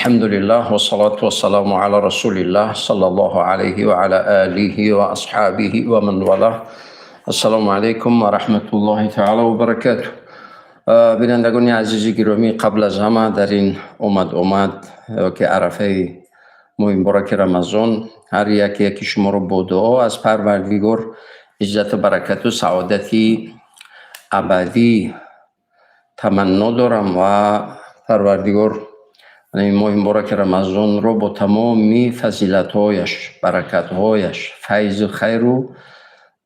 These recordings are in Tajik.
الحمد لله والصلاة والسلام على رسول الله صلى الله عليه وعلى آله وأصحابه ومن والاه. السلام علیکم و رحمت الله تعالی و برکاته. بینندگان عزیز گرامی، قبل از همه در این اومد اومد که عرفه ماه مبارک رمضان، هر یک یکی شما رو با دعا از پروردگار عزت و برکت و سعادتی ابدی تمنا دارم و پروردگار این ماه مبارک رمضان رو با تمامی فضیلت‌هایش، برکت‌هایش، فیض و خیر و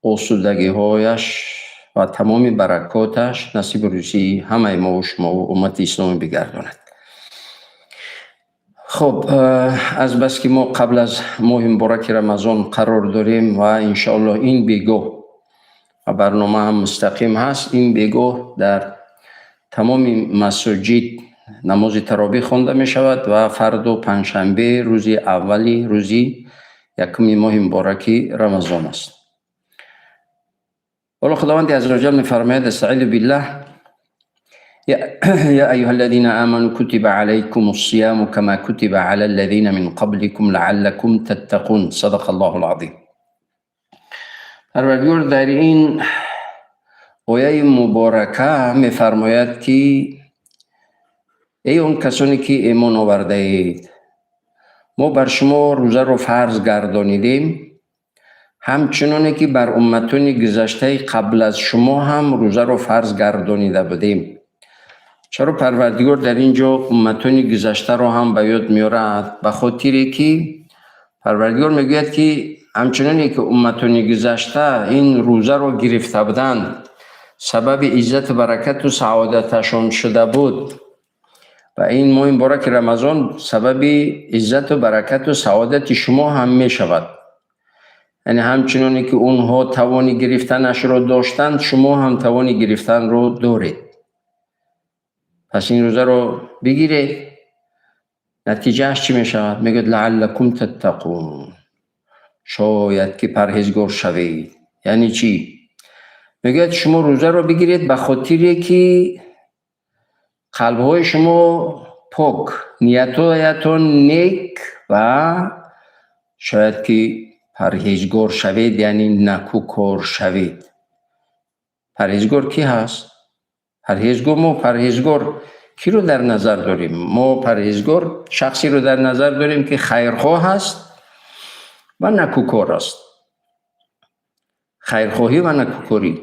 آسودگی‌هایش و تمامی برکاتش نصیب روزی همه ما و شما و امت اسلامی بگرداند. خب، از بس که ما قبل از ماه مبارک رمضان قرار داریم و انشاءالله این بیگاه و برنامه هم مستقیم هست، این بیگاه در تمام مساجد نماز تراویح خوانده می شود و فردا پنجشنبه روزی اولی روزی یکم ماه مبارک رمضان است. حالا خداوند عزوجل میفرماید: استعیذ بالله، يا أيها الذين آمنوا كتب عليكم الصيام كما كتب على الذين من قبلكم لعلكم تتقون. صدق الله العظیم. پروردگار در این آیه مبارکه میفرماید که ای اون کسانی که ایمان آورده اید، ما بر شما روزه رو فرض گردانیدیم، همچنانه که بر امتون گذشته قبل از شما هم روزه رو فرض گردانیده بودیم. چرا پروردگار در اینجا امتون گذشته رو هم به یاد میارد؟ به خاطری که پروردگار میگوید که همچنانی که امتون گذشته این روزه رو گرفته بودند، سبب عزت و برکت و سعادتشان شده بود و این ماه مبارک رمضان سبب عزت و برکت و سعادت شما هم می شود. یعنی همچنانی که اونها توانی گرفتنش رو داشتند، شما هم توانی گرفتن رو دارید. پس این روزه رو بگیرید. نتیجهش چی می شود؟ میگه لعلکم تتقون، شاید که پرهیزگار شوید. یعنی چی؟ میگه شما روزه رو بگیرید به خاطری که قلبهای شما پاک، نیتهایتان نیک و شاید که پرهیزگار شوید، یعنی نکوکار شوید. پرهیزگار کی هست؟ پرهیزگار، ما پرهیزگار کی رو در نظر داریم؟ ما پرهیزگار شخصی رو در نظر داریم که خیرخواه هست و نکوکار است. خیرخواهی و نکوکاری.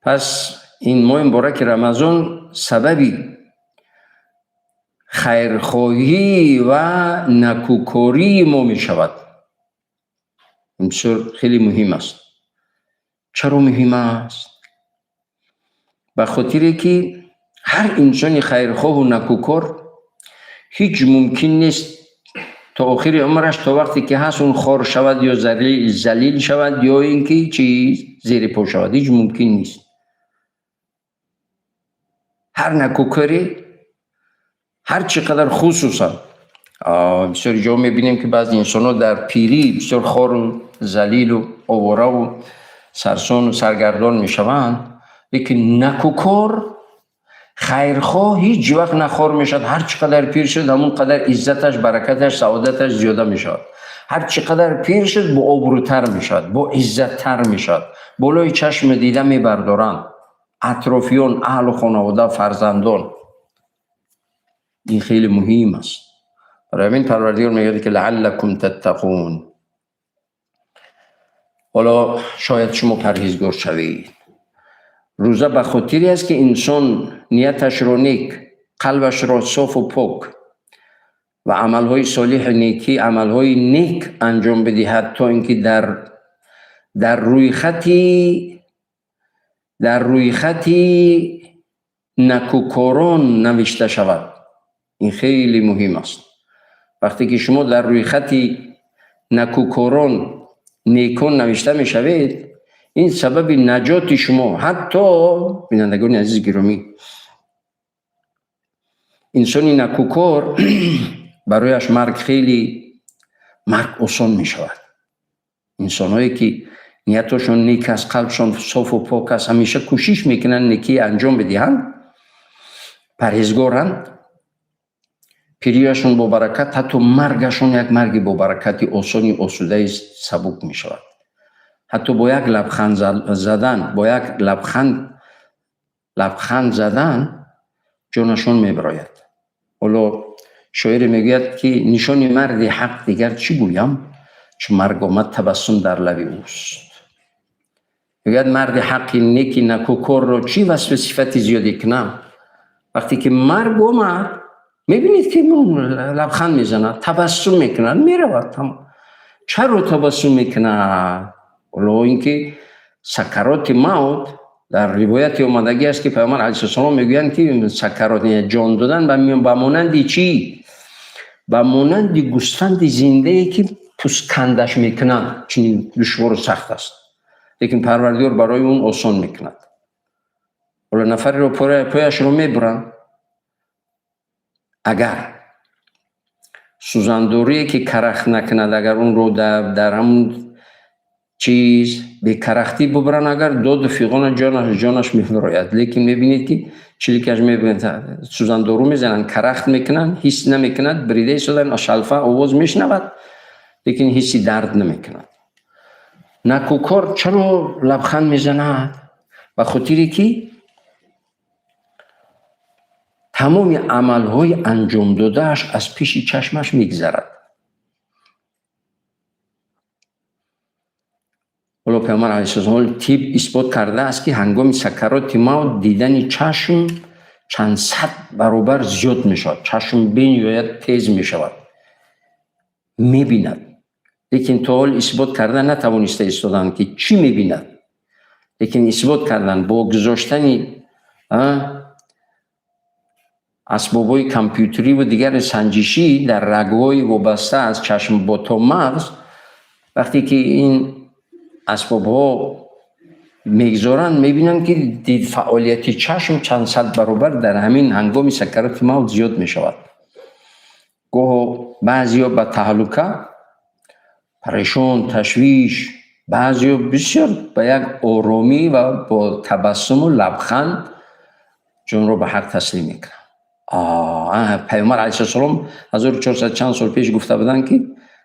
پس این ماه مبارک رمضان سببی خیرخواهی و نکوکاری ما می شود. این بسیار خیلی مهم است. چرا مهم است؟ به خاطر که هر انسان خیرخواه و نکوکار هیچ ممکن نیست تا آخر عمرش، تا وقتی که هست، اون خوار شود یا ذلیل شود یا اینکه چیز زیر پا شود. هیچ ممکن نیست. هر نکوکاری هر چقدر، خصوصا بسیار جا میبینیم که بعضی انسان ها در پیری بسیار خوار و ذلیل و آواره و سرسان و سرگردان میشوند، لیکن نکوکار، خیرخواه هیچ وقت نخوار میشد. هر چقدر پیر شد، همون قدر عزتش، برکتش، سعادتش زیاده میشد. هر چقدر پیر شد، با آبروتر میشد، با عزتتر میشد، بالای چشم دیده میبردارند اطرافیان، اهل و خانواده، فرزندان. این خیلی مهم است. برای همین پروردگار میگه که لعلکم تتقون، حالا شاید شما پرهیزگار شوید. روزه به خاطری است که انسان نیتش رو نیک، قلبش را صاف و پاک و عملهای صالح، نیکی، عملهای نیک انجام بدهد تا اینکه در روی خطی نکوکاران نوشته شود. این خیلی مهم است. وقتی که شما در روی خطی نکوکاران، نیکان نوشته می شوید، این سبب نجات شما. حتی بینندگان عزیز گرامی، انسانی نکوکار برایش مرگ خیلی مرگ آسان می شود. انسانهایی که نیتشون نیک است، قلبشون صاف و پاک است، همیشه کوشش میکنن نیکی انجام بدهند، پرهیزگارند. Пириашон бо баракат, ҳатто маргашон як марги бо баракати осони осудаи сабук мешавад. Ҳатто бо як лабханд задан, бо як лабханд задан ҷонашон мебарояд. Ҳоло шоире мегӯяд, ки нишони марди ҳақ дигар чӣ гӯям, чун марг омад табассум дар лаби ӯст. Мегӯяд марди ҳаққи неки накӯкорро чӣ васфу сифати зиёде кунам? Вақте ки марг омад, мебинед ки лабханд мезанад, табассум мекунад, меравад. Чаро табассум мекунад? Ҳоло ин ки сакароти мавт дар ривояте омадагӣ аст, ки Паёмбар алайҳиссалом мегӯянд, ки сакарот, ҷон додан ба монанди чӣ? Ба монанди гӯсфанди зиндае, ки пӯсткандаш мекунанд, чунин душвору сахт аст. Лекин Парвардигор барои он осон мекунад. Ҳоло нафареро пояшро мебуранд, агар сӯзандорие, ки карахт накунад, агар онро дар ҳамун чиз бекарахтӣ бубаранд, агар доду фиғона ҷонаш мебарояд. Лекин мебинед, ки чиликаш сӯзандору мезананд, карахт мекунанд, ҳис намекунад, бирида истодан, шалфа овоз мешунавад, лекин ҳисси дард намекунад. Накӯкор чаро лабханд мезанад? Ба хотире ки тамоми амалҳои анҷомдодааш аз пеши чашмаш мегзарад. Ҳоло Паёмбар алайҳиссалом тиб исбот кардааст, ки ҳангоми сакароти мавт дидани чашм чанд сад баробар зиёд мешавад, чашм бениҳоят тез мешавад, мебинад. Лекин то ҳол исбот карда натавониста истоданд, ки чӣ мебинад. Лекин исбот карданд бо гузоштани асбобҳои компютериву дигари санҷишӣ дар рагҳои вобаста аз чашм бо то мағз. Вақте ки ин асбобҳо мегузоранд, мебинанд, ки фаъолияти чашм чанд сад баробар дар ҳамин ҳангоми сакароти мавт зиёд мешавад. Гоҳо баъзеҳо ба таҳлука, парешон, ташвиш, баъзеҳо бисёр ба як оромӣ ва бо табассуму лабханд ҷонро ба ҳақ таслим мекунанд. Паёмбар алайҳиссалом 1400 чанд сол пеш гуфта буданд, ки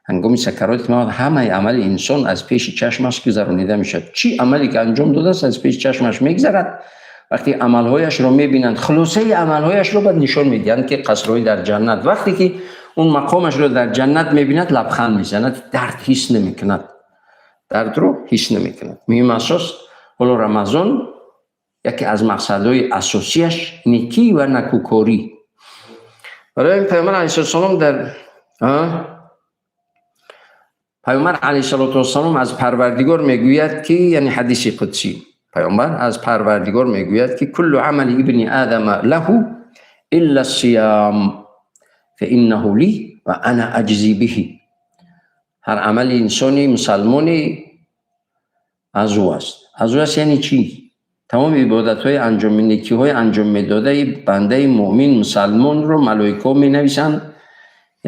ҳангоми сакароти мавт ҳамаи амали инсон аз пеши чашмаш гузаронида мешавад. Чӣ амале ки анҷом додааст, аз пеши чашмаш мегзарад. Вақте амалҳояшро мебинанд, хулосаи амалҳояшро баъд нишон медиҳанд, ки қасрҳои дар ҷаннат. Вақте ки он мақомашро дар ҷаннат мебинад, лабханд мезанад, дард ҳис намекунад, дардро ҳис намекунад. Муҳим асос, ҳоло Рамазон яке аз мақсадҳои асосияш некӣ ва накӯкорӣ. Барои ин Паёмбар алайҳиссалом дар Паёмбар алайҳиссалоту вассалом аз Парвардигор мегӯяд, ки, яъне ҳадиси қудсӣ, Паёмбар аз Парвардигор мегӯяд, ки куллу амали ибни адама лаҳу илла сиям фаиннаҳу ли ва ана аҷзи биҳи. Ҳар амали инсони мусалмоне аз ӯ аст. Аз ӯ аст яъне чӣ? Тамоми ибодатҳои анҷоми некиҳои анҷом медодаи бандаи муъмин мусалмонро малоикаҳо менависанд,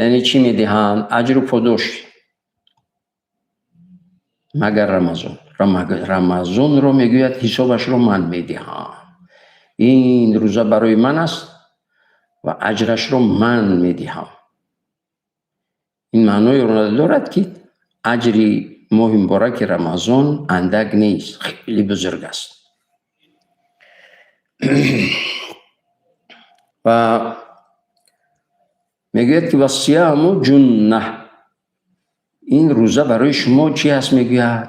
яъне чӣ медиҳанд? Аҷру подош. Магар Рамазон. Рамазонро мегӯяд, ҳисобашро ман медиҳам. Ин рӯза барои ман аст ва аҷрашро ман медиҳам. Ин маъноеро дорад, ки аҷри моҳи мубораки Рамазон андак нест, хеле бузург аст. Ва мегӯяд, ки вассияму ҷунна, ин рӯза барои шумо чӣ аст? Мегӯяд,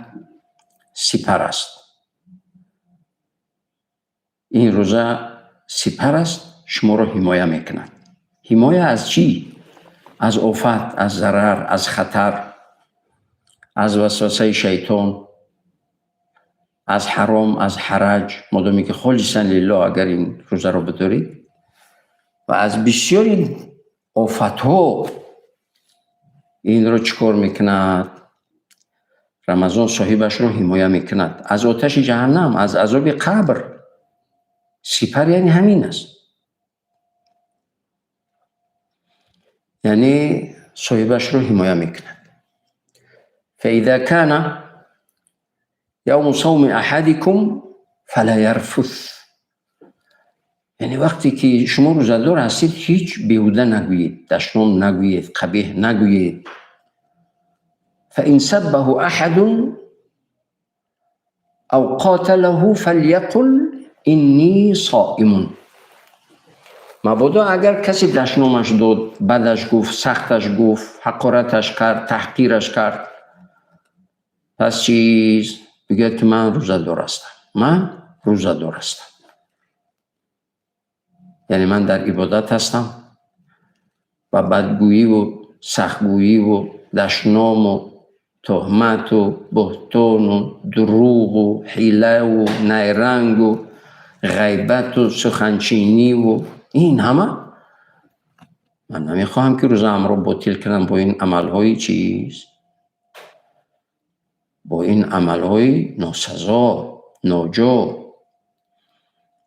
сипар аст. Ин рӯза сипар аст, шуморо ҳимоя мекунад. Ҳимоя аз чӣ? Аз офат, аз зарар, аз хатар, аз васвасаи шайтон, аз ҳаром, аз ҳараҷ. Модоме ки холисан лиллоҳ агар ин рӯзаро бидоред, ва аз бисёри офатҳо инро чӣ кор мекунад? Рамазон соҳибашро ҳимоя мекунад аз оташи ҷаҳаннам, аз азоби қабр. Сипар яъне ҳамин аст, яъне соҳибашро ҳимоя мекунад. فإذا كان يوم صوم أحدكم فلا يرفث. Яъне вақте ки шумо рӯзадор ҳастед, ҳеҷ беҳуда нагӯед, дашном нагӯед, қабеҳ нагӯед. فإن سبه أحد أو قاتله فليقل إني صائم. Мабодо агар касе дашномаш дод, бадаш гуфт, сахташ гуфт, ҳақораташ кард, таҳқираш кард, пас чиз бигӯяд, ки ман рӯзадор ҳастам, ман рӯзадор ҳастам, яъне ман дар ибодат ҳастам ва бадгӯиву сахтгӯиву дашному туҳмату буҳтону дурӯғу ҳилаву найрангу ғайбату суханчиниву ин ҳама ман намехоҳам, ки рӯзаамро ботил кунам бо ин амалҳои чиз, бо ин амалҳои носазо, ноҷо.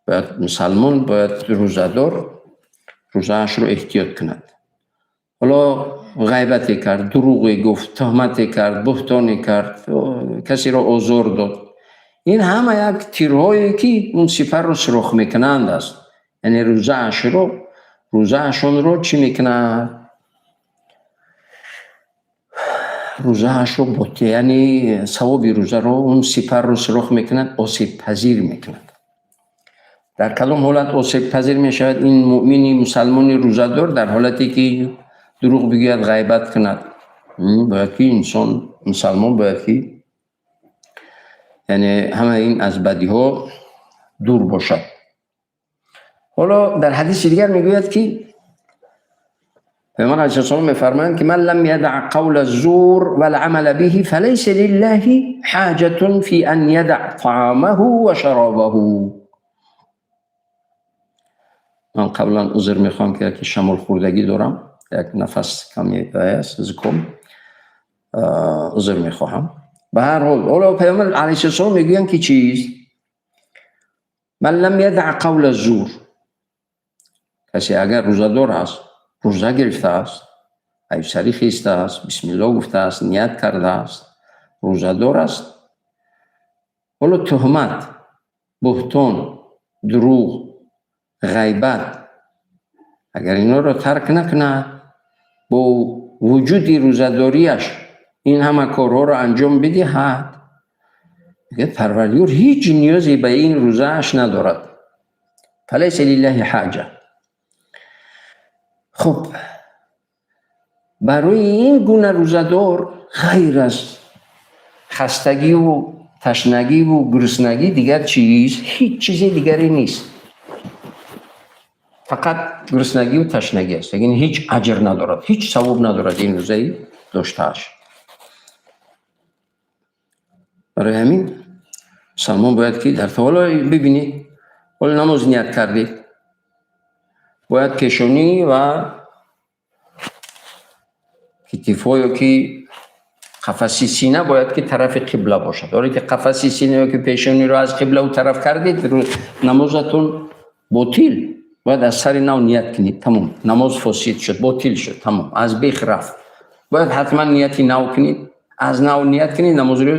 Бояд мусалмон, бояд рӯзадор рӯзаашро эҳтиёт кунад. Ҳоло ғайбате кард, дурӯғе гуфт, туҳмате кард, буҳтоне кард, касеро озор дод, ин ҳама як тирҳое, ки он сипарро сурох мекунанд аст. Яъне рӯзаашонро чӣ мекунад? Рӯзаашро, яъне савоби рӯзаро он сипарро сурох мекунад, осебпазир мекунад. Дар кадом ҳолат осебпазир мешавад ин муъмини мусалмони рӯзадор? Дар ҳолате ки дурӯғ бигӯяд, ғайбат кунад. Бояд ки инсон мусалмон бояд ки, яъне ҳамаи ин аз бадиҳо дур бошад. Ҳоло дар ҳадиси дигар мегӯяд, ки Паёмбар алайҳиссалом мефармоянд, ки من لم يدع قول الزور والعمل به فليس لله حاجة في أن يدع طعامه وشرابه. Ман қаблан узр мехоҳам, ки яке шамолхӯрдагӣ дорам, як нафас ками аст, зуком, узр мехоҳам. Ба ҳар ҳол, ҳоло Паёмбар алайҳиссалом мегӯянд, ки чиз من لم يدع قول الزور, касе агар рӯзадор аст, рӯза гирифтааст, айбсарӣ хистааст, бисмилло гуфтааст, ният кардааст, рӯзадор аст, ҳоло туҳмат, буҳтон, дурӯғ, ғайбат, агар инҳоро тарк накунад, бо вуҷуди рӯзадориаш ин ҳама корҳоро анҷом бидиҳад, мегӯяд, Парвардигор ҳеҷ ниёзе ба ин рӯзааш надорад. فليس لله حاجة. Хуб, барои ин гуна рӯзадор ғайр аз хастагиву ташнагиву гуруснагӣ дигар чиз, ҳеҷ чизи дигаре нест, фақат гуруснагиву ташнагӣ аст, лекин ҳеҷ аҷр надорад, ҳеҷ савоб надорад ин рӯзаи доштааш. Барои ҳамин мусалмон бояд ки дар ҳоло бибинед, ҳоло намоз ният кардед, бояд пешонӣ ва китифҳо ё ки қафаси сина бояд ки тарафи қибла бошад. Ҳоле ки қафаси сина ё ки пешониро аз қибла у тараф кардед, намозатон ботил, бояд аз сари нав ният кунед. Тамом, намоз фосид шуд, ботил шуд, тамом, аз бех рафт. Бояд ҳатман нияти нав кунед, аз нав ният кунед намозро.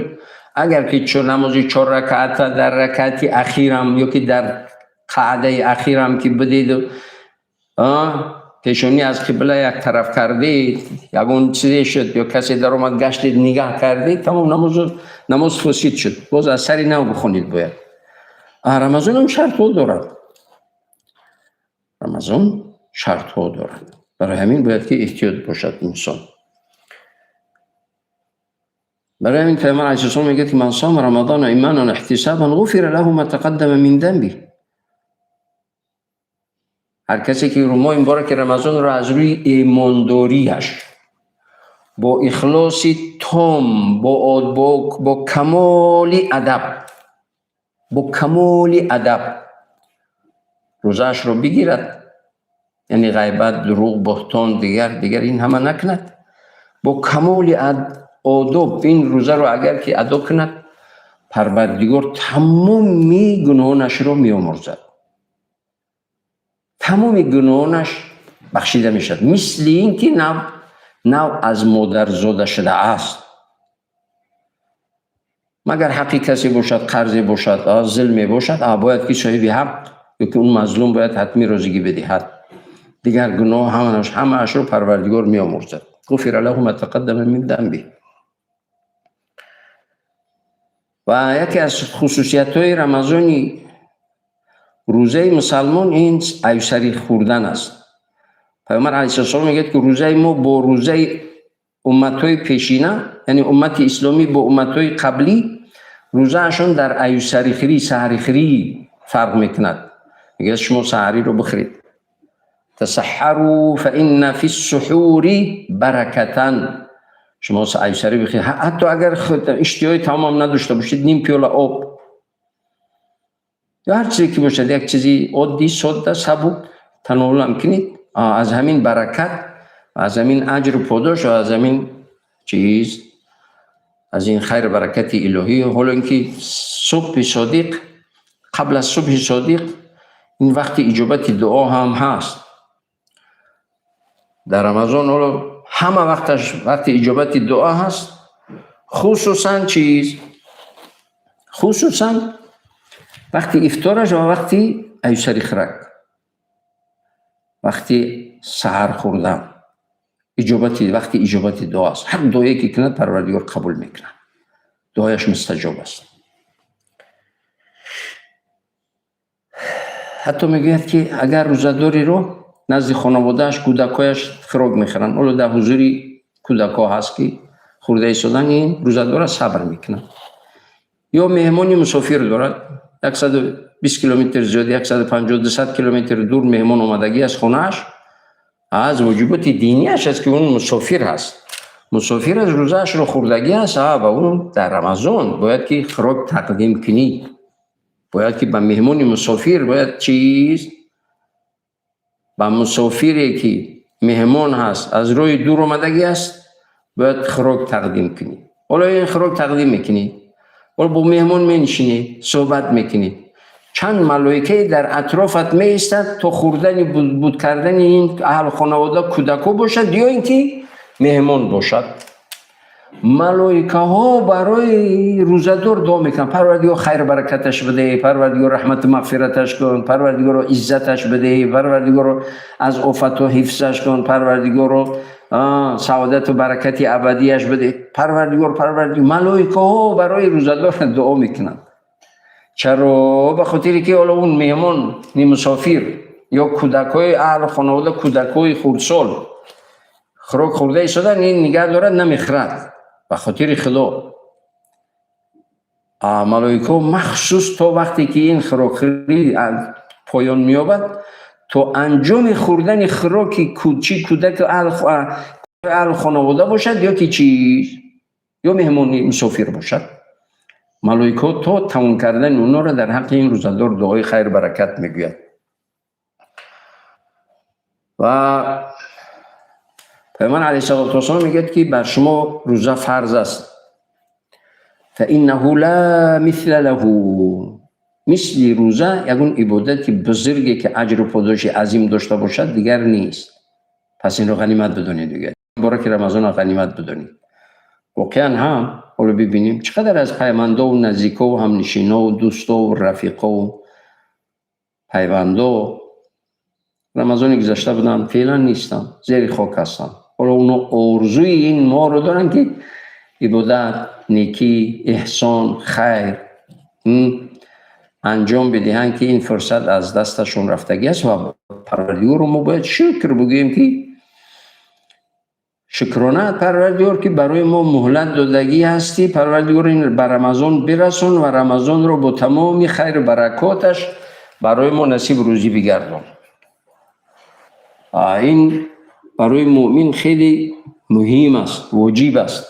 Агар ки намози чор ракаата дар ракаати ахирам ё ки дар қаъдаи ахирам ки будеду пешонӣ аз қибла як тараф кардед, ягон чизе шуд ё касе даромад, гаштед, нигаҳ кардед, тамом, намоз фосид шуд, боз аз сари нав бихонед бояд. Рамазонам шартҳо дорад, Рамазон шартҳо дорад. Барои ҳамин бояд ки эҳтиёт бошад инсон. Барои ҳамин Пайғамбар алайҳиссалом мегӯяд, ки من صام رمضان إيمانا واحتسابا غفر له ما تقدم من ذنبه. Ҳар касе ки моҳи мубораки Рамазонро аз рӯи имондориаш, бо ихлоси том, бо камоли адаб, бо камоли адаб рӯзаашро бигирад, яъне ғайбат, дурӯғ, буҳтон, дигар дигар ин ҳама накунад, бо камоли одоб ин рӯзаро агар ки адо кунад, Парвардигор тамоми гуноҳонашро меомӯрзад, тамоми гуноҳонаш бахшида мешавад, мисли ин ки нав нав аз модарзода шудааст. Магар ҳаққи касе бошад, қарзе бошад, зулме бошад, бояд ки соҳиби ҳақ ё ки он мазлум бояд ҳатмӣ розигӣ бидиҳад. Дигар гуноҳ ҳамаашро Парвардигор меомӯрзад. Ғуфира лаҳу ма тақаддама мин занби. Ва яке аз хусусиятҳои Рамазони рӯзаи мусалмон ин айсарӣ хӯрдан аст. Пайғамбар алайҳиссалом мегӯяд, ки рӯзаи мо бо рӯзаи умматҳои пешина, яъне уммати исломӣ бо умматҳои қаблӣ, рӯзаашон дар аюсарихӯрӣ, саҳарихӯрӣ фарқ мекунад. Мегӯяд, шумо саҳариро бихӯред. Тасаҳҳару фа инна фи ссуҳури баракатан. Шумо аюсарӣ бихӯред, ҳатто агар иштиҳои таомам надошта бошед, ним пиёла об ё ҳар чизе ки бошад, як чизи оддӣ, содда, сабук тановулам кунед, аз ҳамин баракат, аз ҳамин аҷру подош ва аз ҳамин чиз, аз ин хайру баракати илоҳӣ. Ҳоло ин ки субҳи содиқ, қабл аз субҳи содиқ, ин вақти иҷобати дуо ҳам ҳаст. Дар Рамазон ҳоло ҳама вақташ вақти иҷобати дуо ҳаст, хусусан чиз, хусусан вақти ифтораш ва вақти аюсари хӯрак, вақти саҳар хӯрдан, иҷобати вақти иҷобати дуо аст. Ҳар дуое ки кунад, Парвардигор қабул мекунад, дуояш мустаҷоб аст. Ҳатто мегӯяд, ки агар рӯзадориро назди хонаводааш кӯдакҳояш хӯрок мехӯранд, ҳоло дар ҳузури кӯдакҳо ҳаст ки хӯрда истодан, ин рӯзадора сабр мекунад. Ё меҳмони мусофир дорад, 120 километр зиёд, 150, 200 километр дур меҳмон омадагӣ аз хонааш, аз воҷиботи динияш аст, ки он мусофир ҳаст. Мусофир аз рӯзаашро хӯрдагӣ аст, ва он дар Рамазон бояд ки хӯрок тақдим кунӣ. Бояд ки ба меҳмони мусофир бояд чиз, ба мусофире ки меҳмон ҳаст, аз роҳи дур омадагӣ аст, бояд хӯрок тақдим кунӣ. Ҳоло ин хӯрок тақдим мекунӣ, ҳоло бо меҳмон менишинӣ, суҳбат мекунӣ. Чанд малоикае дар атрофат меистад то хӯрдани буд кардани ин аҳли хонавода, кӯдакҳо бошад ё ин ки меҳмон бошад. Малоикаҳо барои рӯзадор дуо мекунанд: Парвардигор, хайру баракаташ бидеҳ, Парвардигор, раҳмату мағфираташ кун, Парвардигоро, иззаташ бидеҳ, Парвардигоро, аз офатҳо ҳифзаш кун, Парвардигоро, саодату баракати абадияш бидеҳ, Парвардигор, Парвардигор. Малоикаҳо барои рӯзадор дуо мекунанд. Чаро? Ба хотире ки ҳоло он меҳмони мусофир ё кӯдакҳои аҳли хонавода, кӯдакҳои хурдсол хӯрок хӯрда истодан, ин нигаҳ дорад, намехӯрад. Ба хотири Худо малоикаҳо махсус то вақте ки ин хӯрокхӯрӣ поён меёбад, то анҷоми хӯрдани хӯроки чӣ кӯдаку аҳли хонавода бошад ё ки чиз, ё меҳмони мусофир бошад, малоикаҳо то тамом кардани онҳоро дар ҳаққи ин рӯзадор дуои хайру баракат мегӯяд. Ва Пайғамбар алайҳиссалоту вассалом мегӯяд, ки бар шумо рӯза фарз аст. Фа иннаҳу ла мисла лаҳу. Мисли рӯза ягон ибодати бузурге ки аҷру подоши азим дошта бошад, дигар нест. Пас инро ғанимат бидонед, мегӯяд. Мубораки Рамазонро ғанимат бидонед. Воқеан ҳам ҳоло бибинем, чӣ қадар аз пайвандову наздикову ҳамнишинову дӯстову рафиқову пайвандо Рамазони гузашта буданд, феълан нестанд, зери хок ҳастанд. Ҳоло онҳо орзуи ин моҳро доранд, ки ибодат, некӣ, эҳсон, хайр анҷом бидиҳанд, ки ин фурсат аз дасташон рафтагӣ аст. Ва Парвардигорро мо бояд шукр бигӯем, ки шукрона, Парвардигор, ки барои мо муҳлат додагӣ ҳастӣ. Парвардигор, ин ба Рамазон бирасон ва Рамазонро бо тамоми хайру баракоташ барои мо насиб рӯзӣ бигардон. Ин барои муъмин хеле муҳим аст, воҷиб аст.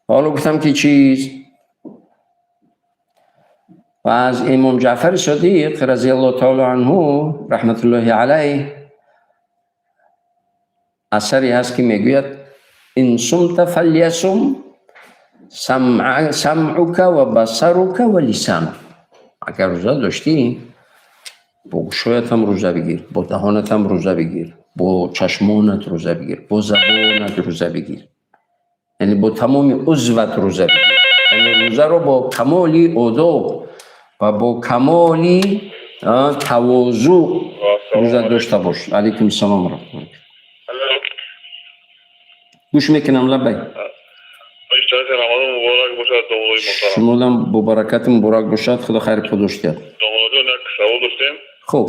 Ҳоло гуфтам ки чиз, ва аз Имом Ҷаъфари Содиқ разияллоҳу таоло анҳу раҳматуллоҳи алайҳ асаре ҳаст, ки мегӯяд: ин сумта фалйасум самъука ва басарука ва лисанук. Агар рӯза доштӣ, бо гӯшҳоятам рӯза бигир, бо даҳонатам рӯза бигир, бо чашмонат рӯза бигир, бо забонат рӯза бигир, яъне бо тамоми узват рӯза бигир. Яъне Рӯзаро бо камоли одоб ва бо камоли тавозӯъ рӯза дошта бош. Алайкум салом ва раҳматуллоҳ. Гӯш мекунам, лаббай. Иштироки Рамазон муборак бошад, домлои муҳтарам. Шумодам бо баракати муборак бошад, Худо хайри подош диҳад. Домлоҷон, як савол доштем. Хуб.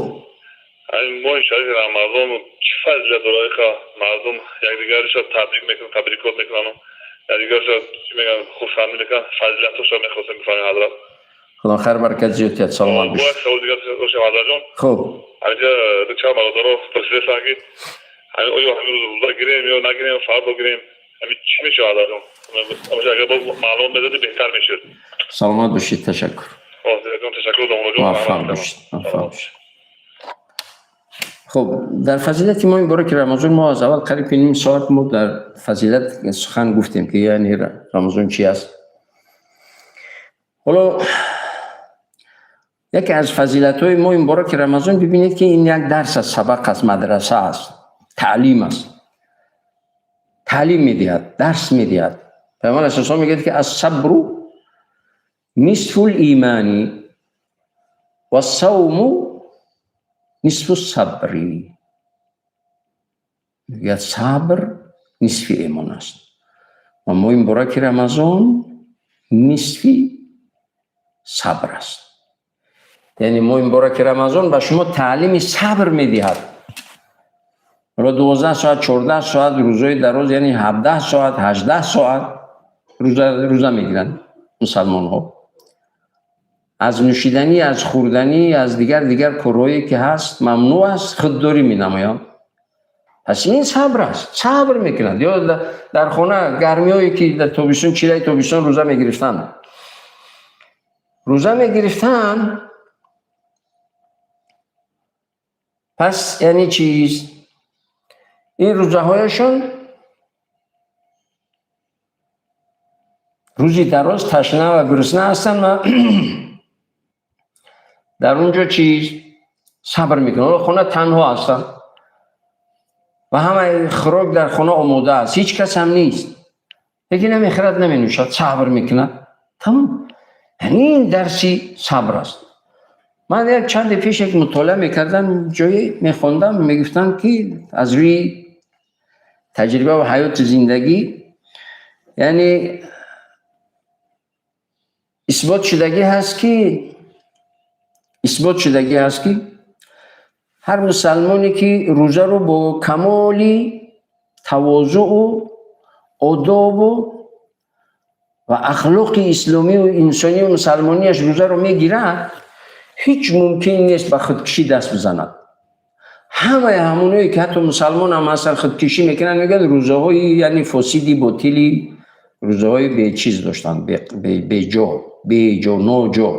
Ҳамин моҳи шарифи Рамазон чӣ фазилат дорад, ки мардум якдигарашо табрик мекунанд, табрикот мекунанд, якдигарашо, чӣ мегӯянд, хурсандӣ мекунанд, фазилатҳошо мехостем бифаҳмем, ҳазрат. Худо хайр баракат зиёд диҳад, саломат Бо як бошед. савол дигар доштем, ҳазратҷон. Хуб. Ҳаминҷа чанд бародаро пурсидастанд, ки ҳамин оё ҳамин рӯз рӯза гирем ё нагирем, фардо гирем, ҳамин чӣ мешавад, ҳазратҷон? Агар боз маълумот медодӣ, беҳтар мешуд. Саломат бошед, ташаккур. Ташаккур, домлоҷон. Муваффақ бошед, муваффақ бошед. Хуб, дар фазилати моҳи мубораки Рамазон мо аз аввал қариб ним соат мо дар фазилат сухан гуфтем, ки яъне Рамазон чи аст. Ҳоло яке аз фазилатҳои моҳи мубораки Рамазон, бибинед, ки ин як дарс аст, сабақ аст, мадраса аст, таълим аст, таълим медиҳад, дарс медиҳад. Пайғамбар алайҳиссалом мегӯяд, ки الصبر نصف الإيمان والصوم نصف الصبر. Мегӯяд, сабр нисфи эмон аст ва моҳи мубораки Рамазон нисфи сабр аст. Яъне моҳи мубораки Рамазон ба шумо таълими сабр медиҳад. Ҳоло 12 соат, 14 соат, рӯзҳои дароз, яъне 17 соат, 18 соат рӯза мегиранд мусалмонҳо. Аз нӯшиданӣ, аз хӯрданӣ, аз дигар дигар корҳое, ки ҳаст, мамнӯъ аст, худдорӣ менамоянд. Пас ин сабр аст, сабр мекунанд. Ё дар хона гармиҳое, ки дар тобистон, чилаи тобистон рӯза мегирифтанд, рӯза мегирифтанд. Пас яъне чиз, ин рӯзаҳояшон рӯзи дароз ташна ва гурусна ҳастанд ва дар он ҷо чиз, сабр мекунанд. Ҳоло хона танҳо ҳастанд ва ҳамаи хӯрок дар хона омода аст, ҳеҷ кас ҳам нест, лекин намехӯрад, наменӯшад, сабр мекунад, тамом. Яъне ин дарси сабр аст. Ман як чанде пеш як мутолиа мекардам, ҷое мехондам, мегуфтам, ки аз рӯи таҷриба ва ҳаёти зиндагӣ, яъне исбот шудагӣ ҳаст ки, исбот шудагӣ ҳаст, ки ҳар мусалмоне, ки рӯзаро бо камоли тавозӯу одобу ва ахлоқи исломию инсонию мусалмонияш рӯзаро мегирад, ҳеҷ мумкин нест ба худкушӣ даст бизанад. Ҳамаи ҳамоное, ки ҳатто мусалмон ҳам ҳастанд, худкушӣ мекунанд, мегӯянд, рӯзаҳои, яъне фосиди, ботили, рӯзаҳои бечиз доштанд, беҷо, беҷо, ноҷо.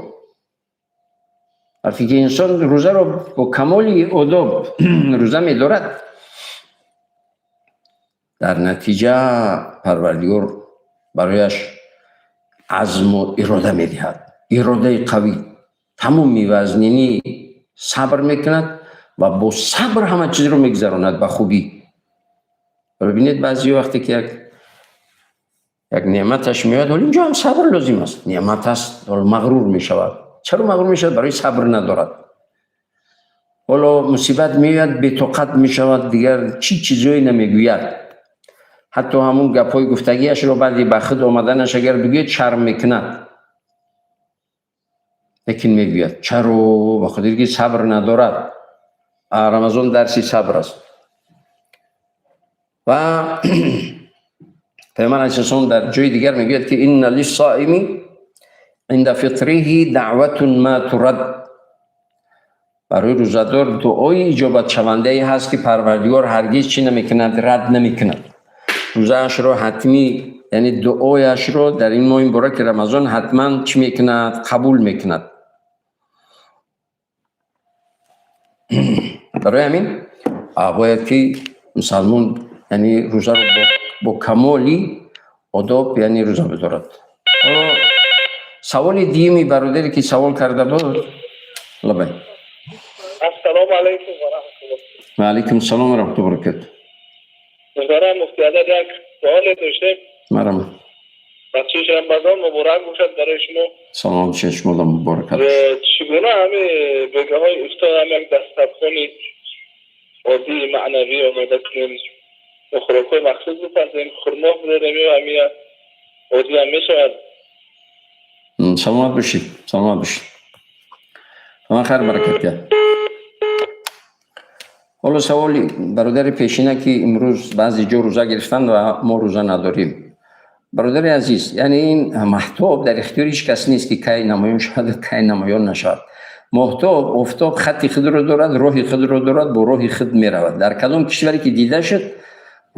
Вақте ки инсон рӯзаро бо камоли одоб рӯза медорад, дар натиҷа Парвардигор барояш азму ирода медиҳад, иродаи қавӣ, тамоми вазнинӣ сабр мекунад ва бо сабр ҳама чизро мегузаронад ба хубӣ. Бибинед, баъзеҳо вақте ки як неъматаш меояд, ҳоло инҷо ҳам сабр лозим аст, неъмат аст, ҳоло мағрур мешавад. Чаро мағрур мешавад? Барои сабр надорад. Ҳоло мусибат меояд, бетоқат мешавад, дигар чӣ чизҳое намегӯяд. Ҳатто ҳамун гапҳои гуфтагиашро баъди ба худ омаданаш агар бигӯяд, шарм мекунад, лекин мегӯяд. Чаро? Ба хотире ки сабр надорад. Рамазон дарси сабр аст. Ва Пайғамбар алайҳиссалом дар ҷои дигар мегӯяд, ки إن للصائم عند فطره دعوة ما ترد. Барои рӯзадор дуои иҷобатшавандае ҳаст, ки Парвардигор ҳаргиз чӣ намекунад? Рад намекунад рӯзаашро ҳатмӣ, яъне дуояшро дар ин моҳи мубораки Рамазон ҳатман чӣ мекунад? Қабул мекунад. Барои ҳамин бояд ки мусалмон, яъне рӯзаро бо камоли одоб, яъне рӯза бидорад. Саволи дуюми бародаре, ки савол карда буд, лабай. Ассалому алайкум ва раҳматуллоҳ. Ва алайкум салом ва раҳматуллоҳи ва баракатуҳ. Муҳтарам муфти, адад як суоле доштем. Марҳамат. Бахшиш, Рамазон муборак бошад барои шумо. Саломат бошед, шумода муборак. Чӣ гуна ҳами бегаҳои ифтор ҳам як дастархони оддии маънавӣ омода кунем, хӯрокҳои махсус бипазем, хурмо бирорем ё ҳами оддӣ ҳам мешавад? Саломат бошед, саломат бошед, ман хайр баракат диҳад. Ҳоло саволи бародари пешина, ки имрӯз баъзе ҷо рӯза гирифтанд ва мо рӯза надорем. Бародари азиз, яъне ин маҳтоб дар ихтиёри ҳеҷ кас нест, ки кай намоён шавад, кай намоён нашавад. Моҳтоб, офтоб хатти худро дорад, роҳи худро дорад, бо роҳи худ меравад. Дар кадом кишваре ки дида шуд,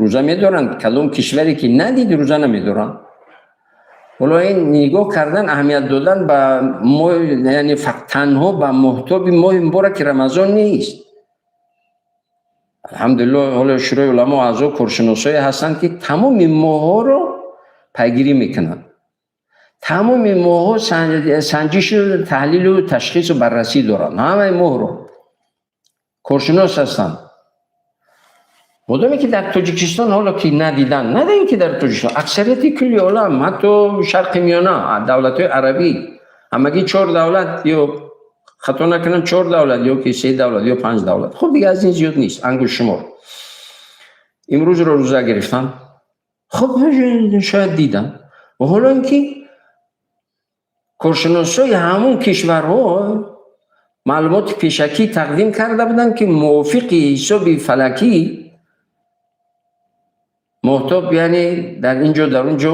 рӯза медоранд, кадом кишваре ки надид, рӯза намедоранд. Ҳоло ин нигоҳ кардан, аҳамият додан ба яъне танҳо ба моҳтоби моҳи мубораки Рамазон нест. Алҳамдулиллоҳ, ҳоло Шӯрои уламо аъзо коршиносое ҳастанд, ки тамоми моҳҳоро пайгирӣ мекунанд, тамоми моҳҳо санҷишу таҳлилу ташхису баррасӣ доранд, ҳамаи моҳро коршинос ҳастанд. Модоме ки дар Тоҷикистон ҳоло ки надиданд, на ин ки дар Тоҷикистон, аксарияти кулли олам, ҳатто Шарқи Миёна, давлатҳои арабӣ, ҳамагӣ чор давлат, ё хато накунам, чор давлат ё ки се давлат ё панҷ давлат, хуб, дига аз ин зиёд нест, ангуштшумор имрӯзро рӯза гирифтанд. Хуб, шояд диданд. Ва ҳоло ин ки коршиносои ҳамун кишварҳо маълумоти пешакӣ тақдим карда буданд, ки мувофиқи ҳисоби фалакӣ моҳтоб, яъне дар ин ҷо, дар он ҷо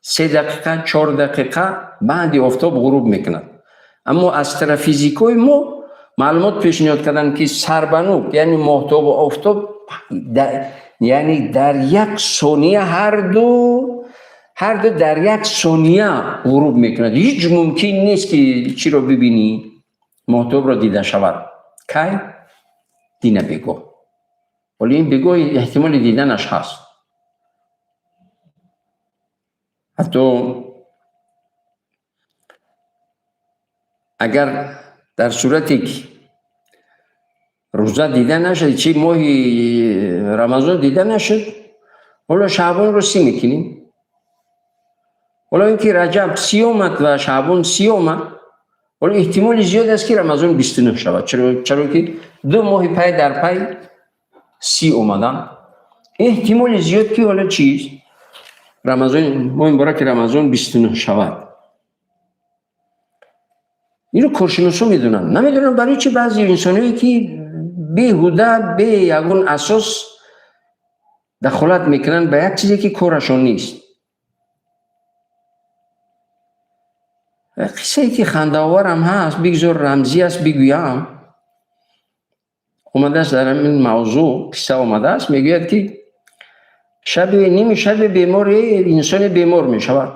3 дақиқа, 4 дақиқа баъди офтоб ғуруб мекунад. Аммо астрофизикҳои мо маълумот пешниҳод карданд, ки сарбанук, яъне моҳтобу офтоб, яъне дар як сония, ҳарду дар як сония ғуруб мекунад. Ҳеҷ мумкин нест, ки чиро бибинӣ, моҳтобро дида шавад. Кай дина бегоҳ. Ҳоло ин бегоҳ эҳтимоли диданаш ҳаст. Ҳатто агар дар сурате ки рӯза дида нашуд, чи моҳи Рамазон дида нашуд, ҳоло шаъбонро 30 мекунем. Ҳоло ин ки раҷаб 30 омад ва шаъбон 30 омад, ҳоло эҳтимоли зиёд аст, ки Рамазон 29 шавад, чаро ки ду моҳи пай дар пай 30 омадан, эҳтимоли зиёд, ки ҳоло чист, Рамазон, моҳи мубораки Рамазон 29 шавад. Инро коршиносо медонанд. Намедонам, барои чи баъзе инсоное ки беҳуда, бе ягон асос дахолат мекунанд ба як чизе, ки корашон нест. Қиссае ки хандаоварам ҳаст, бигзор рамзӣ аст, бигӯям. Омадааст дар ҳамин мавзӯъ қисса омадааст. Мегӯяд, ки шаби ними шаби бемори инсоне бемор мешавад.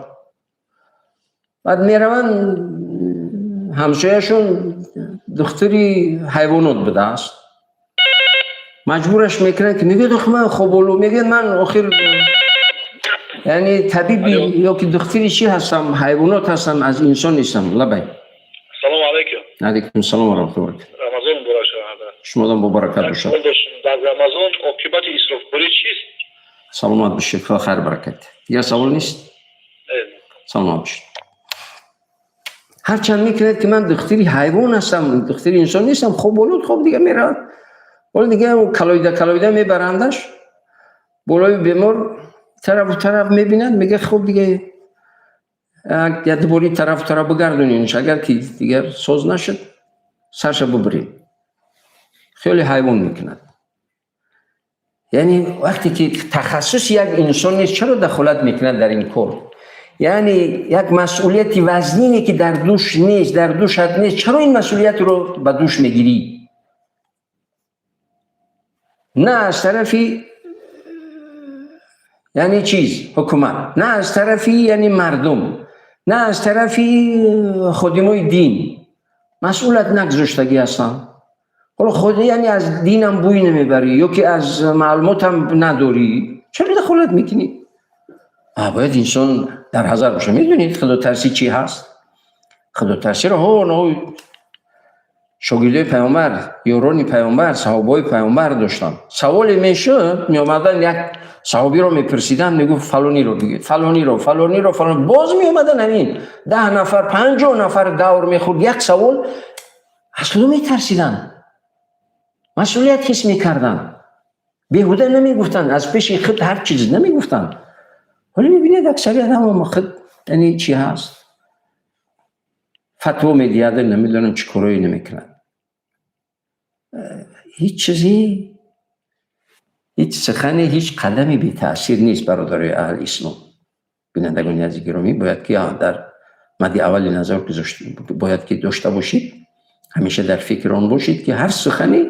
Баъд мераванд, ҳамсояшон духтури ҳайвонот будааст, маҷбураш мекунанд, ки мегӯяд: «Охи, ман хоболу», мегӯяд: «Ман охир, яъне табиби ё ки духтури чӣ ҳастам? Ҳайвонот ҳастам, аз инсон нестам». Лабай. Салому алайкум. Алайкум салом ва раҳматуллоҳи баракатуҳ. Рамазон муборак шавад. Шумодам бобаракат бошад. Дар Рамазон оқибати исрофкорӣ чист? Саломат бошед, худо хайр баракат. Дигар савол нест? Саломат бошед. Ҳарчанд мекунад, ки ман духтури ҳайвон ҳастам, духтури инсон нестам, хоболуд. Хоб, дига меравад. Ҳоло дига калоида калоида мебарандаш болои бемор, тарафу тараф мебинад, мега: «Хоб, дига як дубори тарафу тараф бигардонинш, агар ки дигар соз нашуд, сарша бубурем». Хеле ҳайвон мекунад. Яъне вақте ки тахассуси як инсон нест, чаро дахолат мекунад дар ин кор? Яъне як масъулияти вазнине, ки дар дӯш нест, дар дӯшат нест, чаро ин масъулиятро ба дӯш мегирӣ? На аз тарафи, яъне чиз, ҳукумат, на аз тарафи, яъне мардум, на аз тарафи ходимои дин масъулат нагузоштагӣ ҳастанд. Ҳоло худ, яъне аз динам бӯй намебарӣ ё ки аз маълумотам надорӣ, чаро дахолат мекунӣ? Бояд инсон дар ҳазар боша. Медонед, худотарсӣ чӣ ҳаст? Худотарсиро ҳо. Шогирдои пайғамбар, ёрони пайғамбар, саҳобаҳои пайғамбар доштанд. Саволе мешуд, меомаданд, як саҳобиро мепурсиданд, мегуфт фалониро бигӯед, фалониро, фалониро, фалон. Боз меомаданд ҳамин 10 нафар, 50 нафар давр мехӯрд, як савол. Аз худо метарсиданд, масъулият ҳис мекарданд, беҳуда намегуфтанд, аз пеши худ ҳар чиз намегуфтанд. Ҳоло мебинед аксарият ҳама худ, яъне чӣ ҳаст, фатво медиҳад, намедонам чӣ корое намекунад. Ҳеҷ чизе, ҳеҷ сухане, ҳеҷ қадаме бетаъсир нест, бародарои аҳли ислом. Бинандагони азизи гиромӣ, бояд ки дар мадди аввали назар бояд ки дошта бошед, ҳамеша дар фикр он бошед, ки ҳар сухане,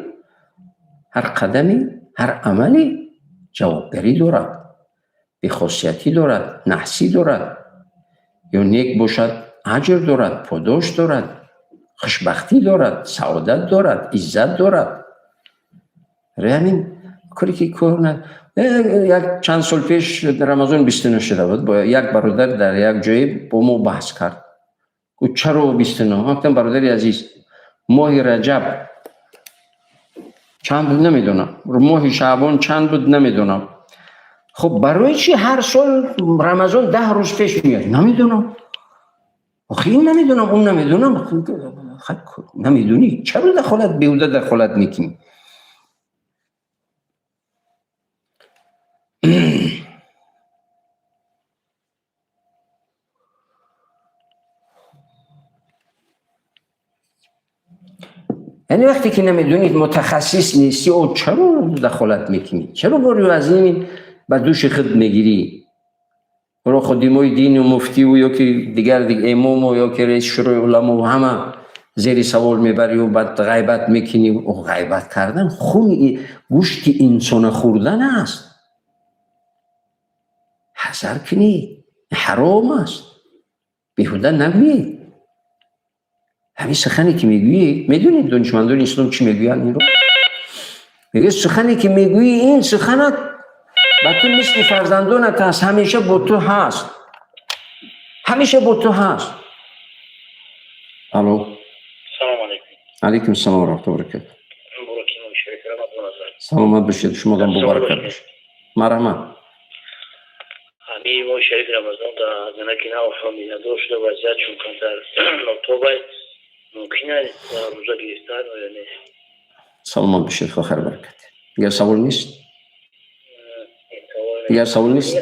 ҳар қадаме, ҳар амале ҷавобгарӣ дорад, бехосиятӣ дорад, наҳсӣ дорад, ё нек бошад аҷр дорад, подош дорад, хушбахтӣ дорад, саодат дорад, иззат дорад. Ҳамин коре ки кор як чанд сол пеш Рамазон 29 шуда буд, бо як бародар дар як ҷое бо мо баҳс кард. Гуфт чаро 29? Ман гуфтам бародари азиз, моҳи Раҷаб чанд буд намедонам, моҳи Шаъбон чанд буд намедонам. Хуб, барои чӣ ҳар сол Рамазон 10 рӯз пеш меояд? Намедонам. Охи ин намедонам, он намедонам. Намедонӣ чаро дахолат, беҳуда дахолат мекунӣ? Яъне вақте ки намедонед, мутахассис нестӣ, о чаро дахолат мекунӣ? Чаро бори вазнин ба дӯши худ мегирӣ? Ро ходимои дину муфтиву ё ки дигар имому ё ки раиси шӯрои уламову ҳама зери савол мебарию баъд ғайбат мекунӣ. О, ғайбат кардан хуни гӯшти инсона хӯрдан аст. Ҳазар кунед, ҳаром аст, беҳуда нагӯед. Ҳамин сухане ки мегӯӣ, медонед донишмандони ислом чӣ мегӯянд инро? Мегӯяд сухане ки мегӯӣ, ин суханат ба ту мисли фарзандонат аст, ҳамеша бо ту ҳаст, ҳамеша бо ту ҳаст. Алло. Салом алейкум. Алейкум салом ва раҳматуллоҳи ва баракатуҳ. Саломат бошед, шумодам муборакат бошед. Марҳамат. Ҳамин моҳи шарифи Рамазон дар занаки нав ҳомиладор шуда вазъият чун камтар нотобай, мумкин аст рӯза гирифтан ё не? Саломат бошед, худо хайр баракат. Дигар савол нест? Дигар савол нест?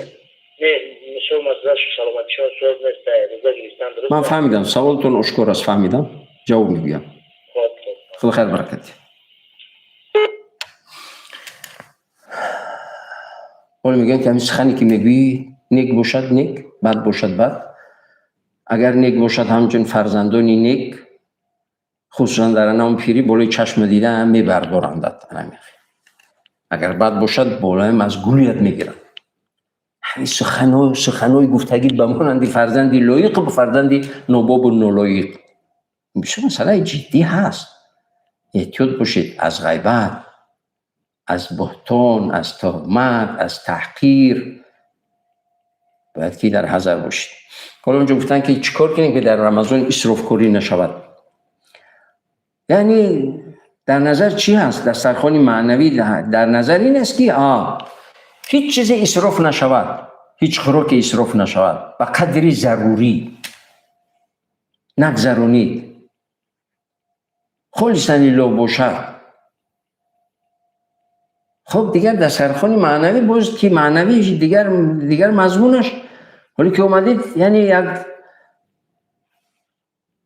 Не, мисол масъала шу саломатишон суол нест, рӯза гирифтан дуруст. Ман фаҳмидам, саволтон ошкор аст, фаҳмидам, ҷавоб мегӯям. Худо хайр баракат. Ҳоло мегӯянд ки ҳамин сухане ки мегӯӣ нек бошад нек, бад бошад бад. Агар нек бошад ҳамчун фарзандони нек, хусусан дар анам пирӣ болои чашма дида мебардорандат. Агар бад бошад болоям аз гулият мегиранд. Ҳамин суханои гуфтагӣ ба монанди фарзанди лоиқ ба фарзанди нобобу нолоиқ. Бисёр масъалаи ҷиддӣ ҳаст. Эҳтиёт бошед аз ғайбат, аз буҳтон, аз туҳмат, аз таҳқир. Бояд ки дар ҳазар бошед. Ҳоло онҷо гуфтанд ки чӣ кор кунем ки дар Рамазон исрофкорӣ нашавад. Яъне дар назар чӣ ҳаст? Дастархони маънавӣ дар назар ин аст ки ҳеҷ чизе исроф нашавад, ҳеҷ хӯроке исроф нашавад, ба қадри зарурӣ нагзаронид, холисан лиллоҳ бошад. Хуб, дигар дастархони маънавӣ боз ки маънавӣ дигар мазмунаш, ҳоле ки омадед, яъне як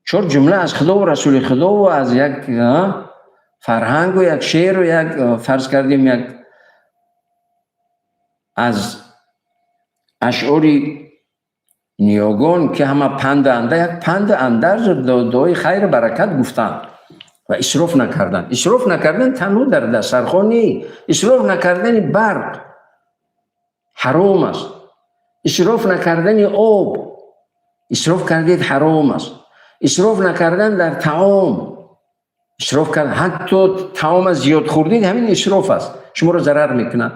чор ҷумла аз Худову Расули Худову аз як фарҳангу як шеъру як фарз кардем як аз ашъори ниёгон ки ҳама панду анда, як панду андарзу дуои хайру баракат гуфтанд ва исроф накардан. Исроф накардан танҳо дар дастархонӣ, исроф накардани барқ ҳаром аст, исроф накардани об, исроф кардед ҳаром аст, исроф накардан дар таом, исроф кард, ҳатто таома зиёд хӯрдед ҳамин исроф аст, шуморо зарар мекунад.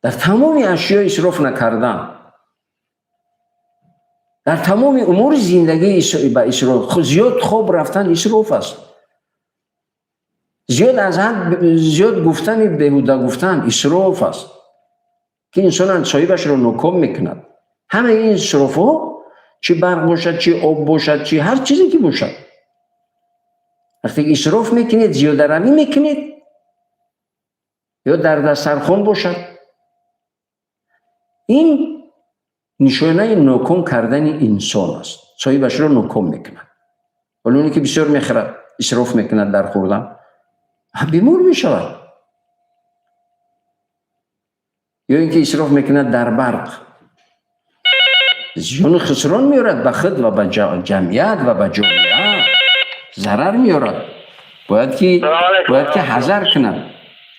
Дар тамоми ашё исроф накардан. Дар тамоми умури зиндагӣ ба исроф, зиёд хоб рафтан исроф аст. Зиёд аз ҳад зиёд гуфтани беҳуда гуфтан исроф аст, ки инсон соҳибашро ноком мекунад. Ҳамаи ин исрофҳо, чӣ барқ бошад, чӣ об бошад, чӣ ҳар чизе ки бошад, вақте исроф мекунед, зиёдаравӣ мекунед, ё дар дастархон бошад, ин нишонаи ноком кардани инсон аст. Соҳибашро ноком мекунад. Ҳоло оне ки бисёр мехӯрад, исроф мекунад дар хӯрдан, бемор мешавад. Ё ин ки исроф мекунад дар барқ, зиёну хусрон меорад ба худ ва ба ҷамъият ва ба ҷомеа зарар меорад. Бояд ки ҳазар кунад.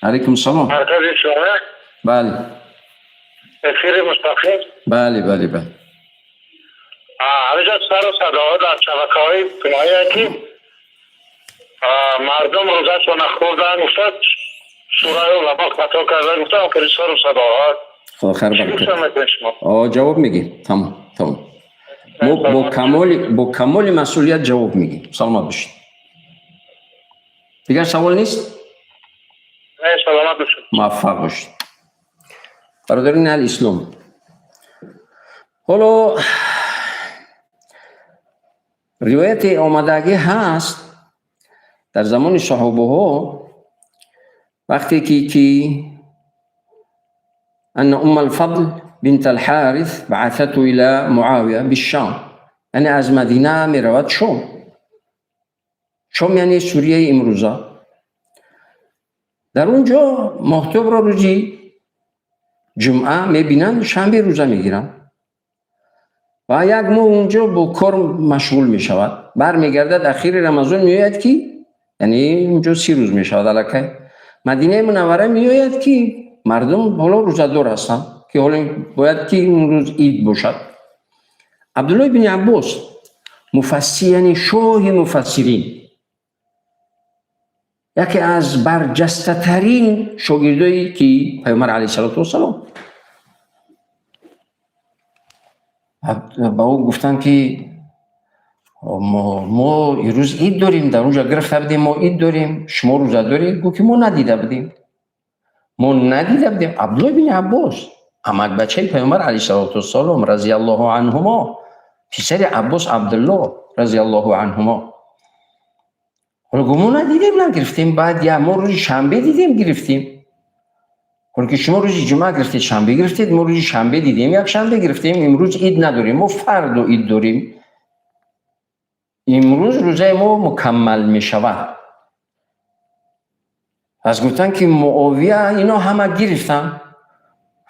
Алайкум салом. Маркази шумо? Бале. Эфири мустақим? Бале, бале, бале. Ҳамиҷо сару садоҳо дар шабакаҳои иҷтимоие, ки мардум рӯзашона хӯрдан, гуфта, шӯрои уламо хато кардан, гуфта, охири сару садоҳо. Хохар. Чӣ гуфта мекунед шумо? Ҷавоб мегӣ. Тамом, тамом. Мо бо камоли масъулият ҷавоб мегӣ. Саломат бошед. Дигар савол нест? Не, саломат бошед. Муваффақ бошед. Бародарони аҳли ислом, ҳоло ривояти омадагӣ ҳаст дар замони саҳобаҳо, вақте ки أن أم الفضل بنت الحارث بعثته إلى معاوية بالشام، یعنی از مدینه می رود شام. شام یعنی سوریه امروزه. در اونجا ماهتاب را روزی جمعه میبینند، شنبه روزه میگیرند و یک ماه اونجا با کار مشغول میشود. برمیگردد، اخیر رمضان میآید که یعنی اونجا 30 روز میشود. الکی مدینه منوره میآید که مردم حالا روزه‌دار هستند، که حالا باید که اون روز عید باشد. عبدالله بن عباس، مفسر، یعنی شاه مفسرین، یکی از برجسته ترین شاگردایی که پیامبر علیه الصلاة والسلام، به او گفتن که ما روز عید داریم، در اونجا گرفته بودیم، ما عید داریم، شما روزه دارید؟ گفت که ما ندیده بودیم، ما ندیده بودیم. عبدالله بن عباس، عمک بچه پیامبر علیه الصلاة والسلام رضی الله عنهما، پسر عباس عبدالله رضی الله عنهما، حالا گفت ما ندیدیم، نگرفتیم. بعد یه ما روز شنبه دیدیم، گرفتیم. حالا که شما روز جمعه گرفتید، شنبه گرفتید، ما روز شنبه دیدیم، یک شنبه گرفتیم. امروز عید نداریم، ما فردا عید داریم. امروز روزه ما مکمل می شود. پس گفتن که معاویه اینا همه گرفتن.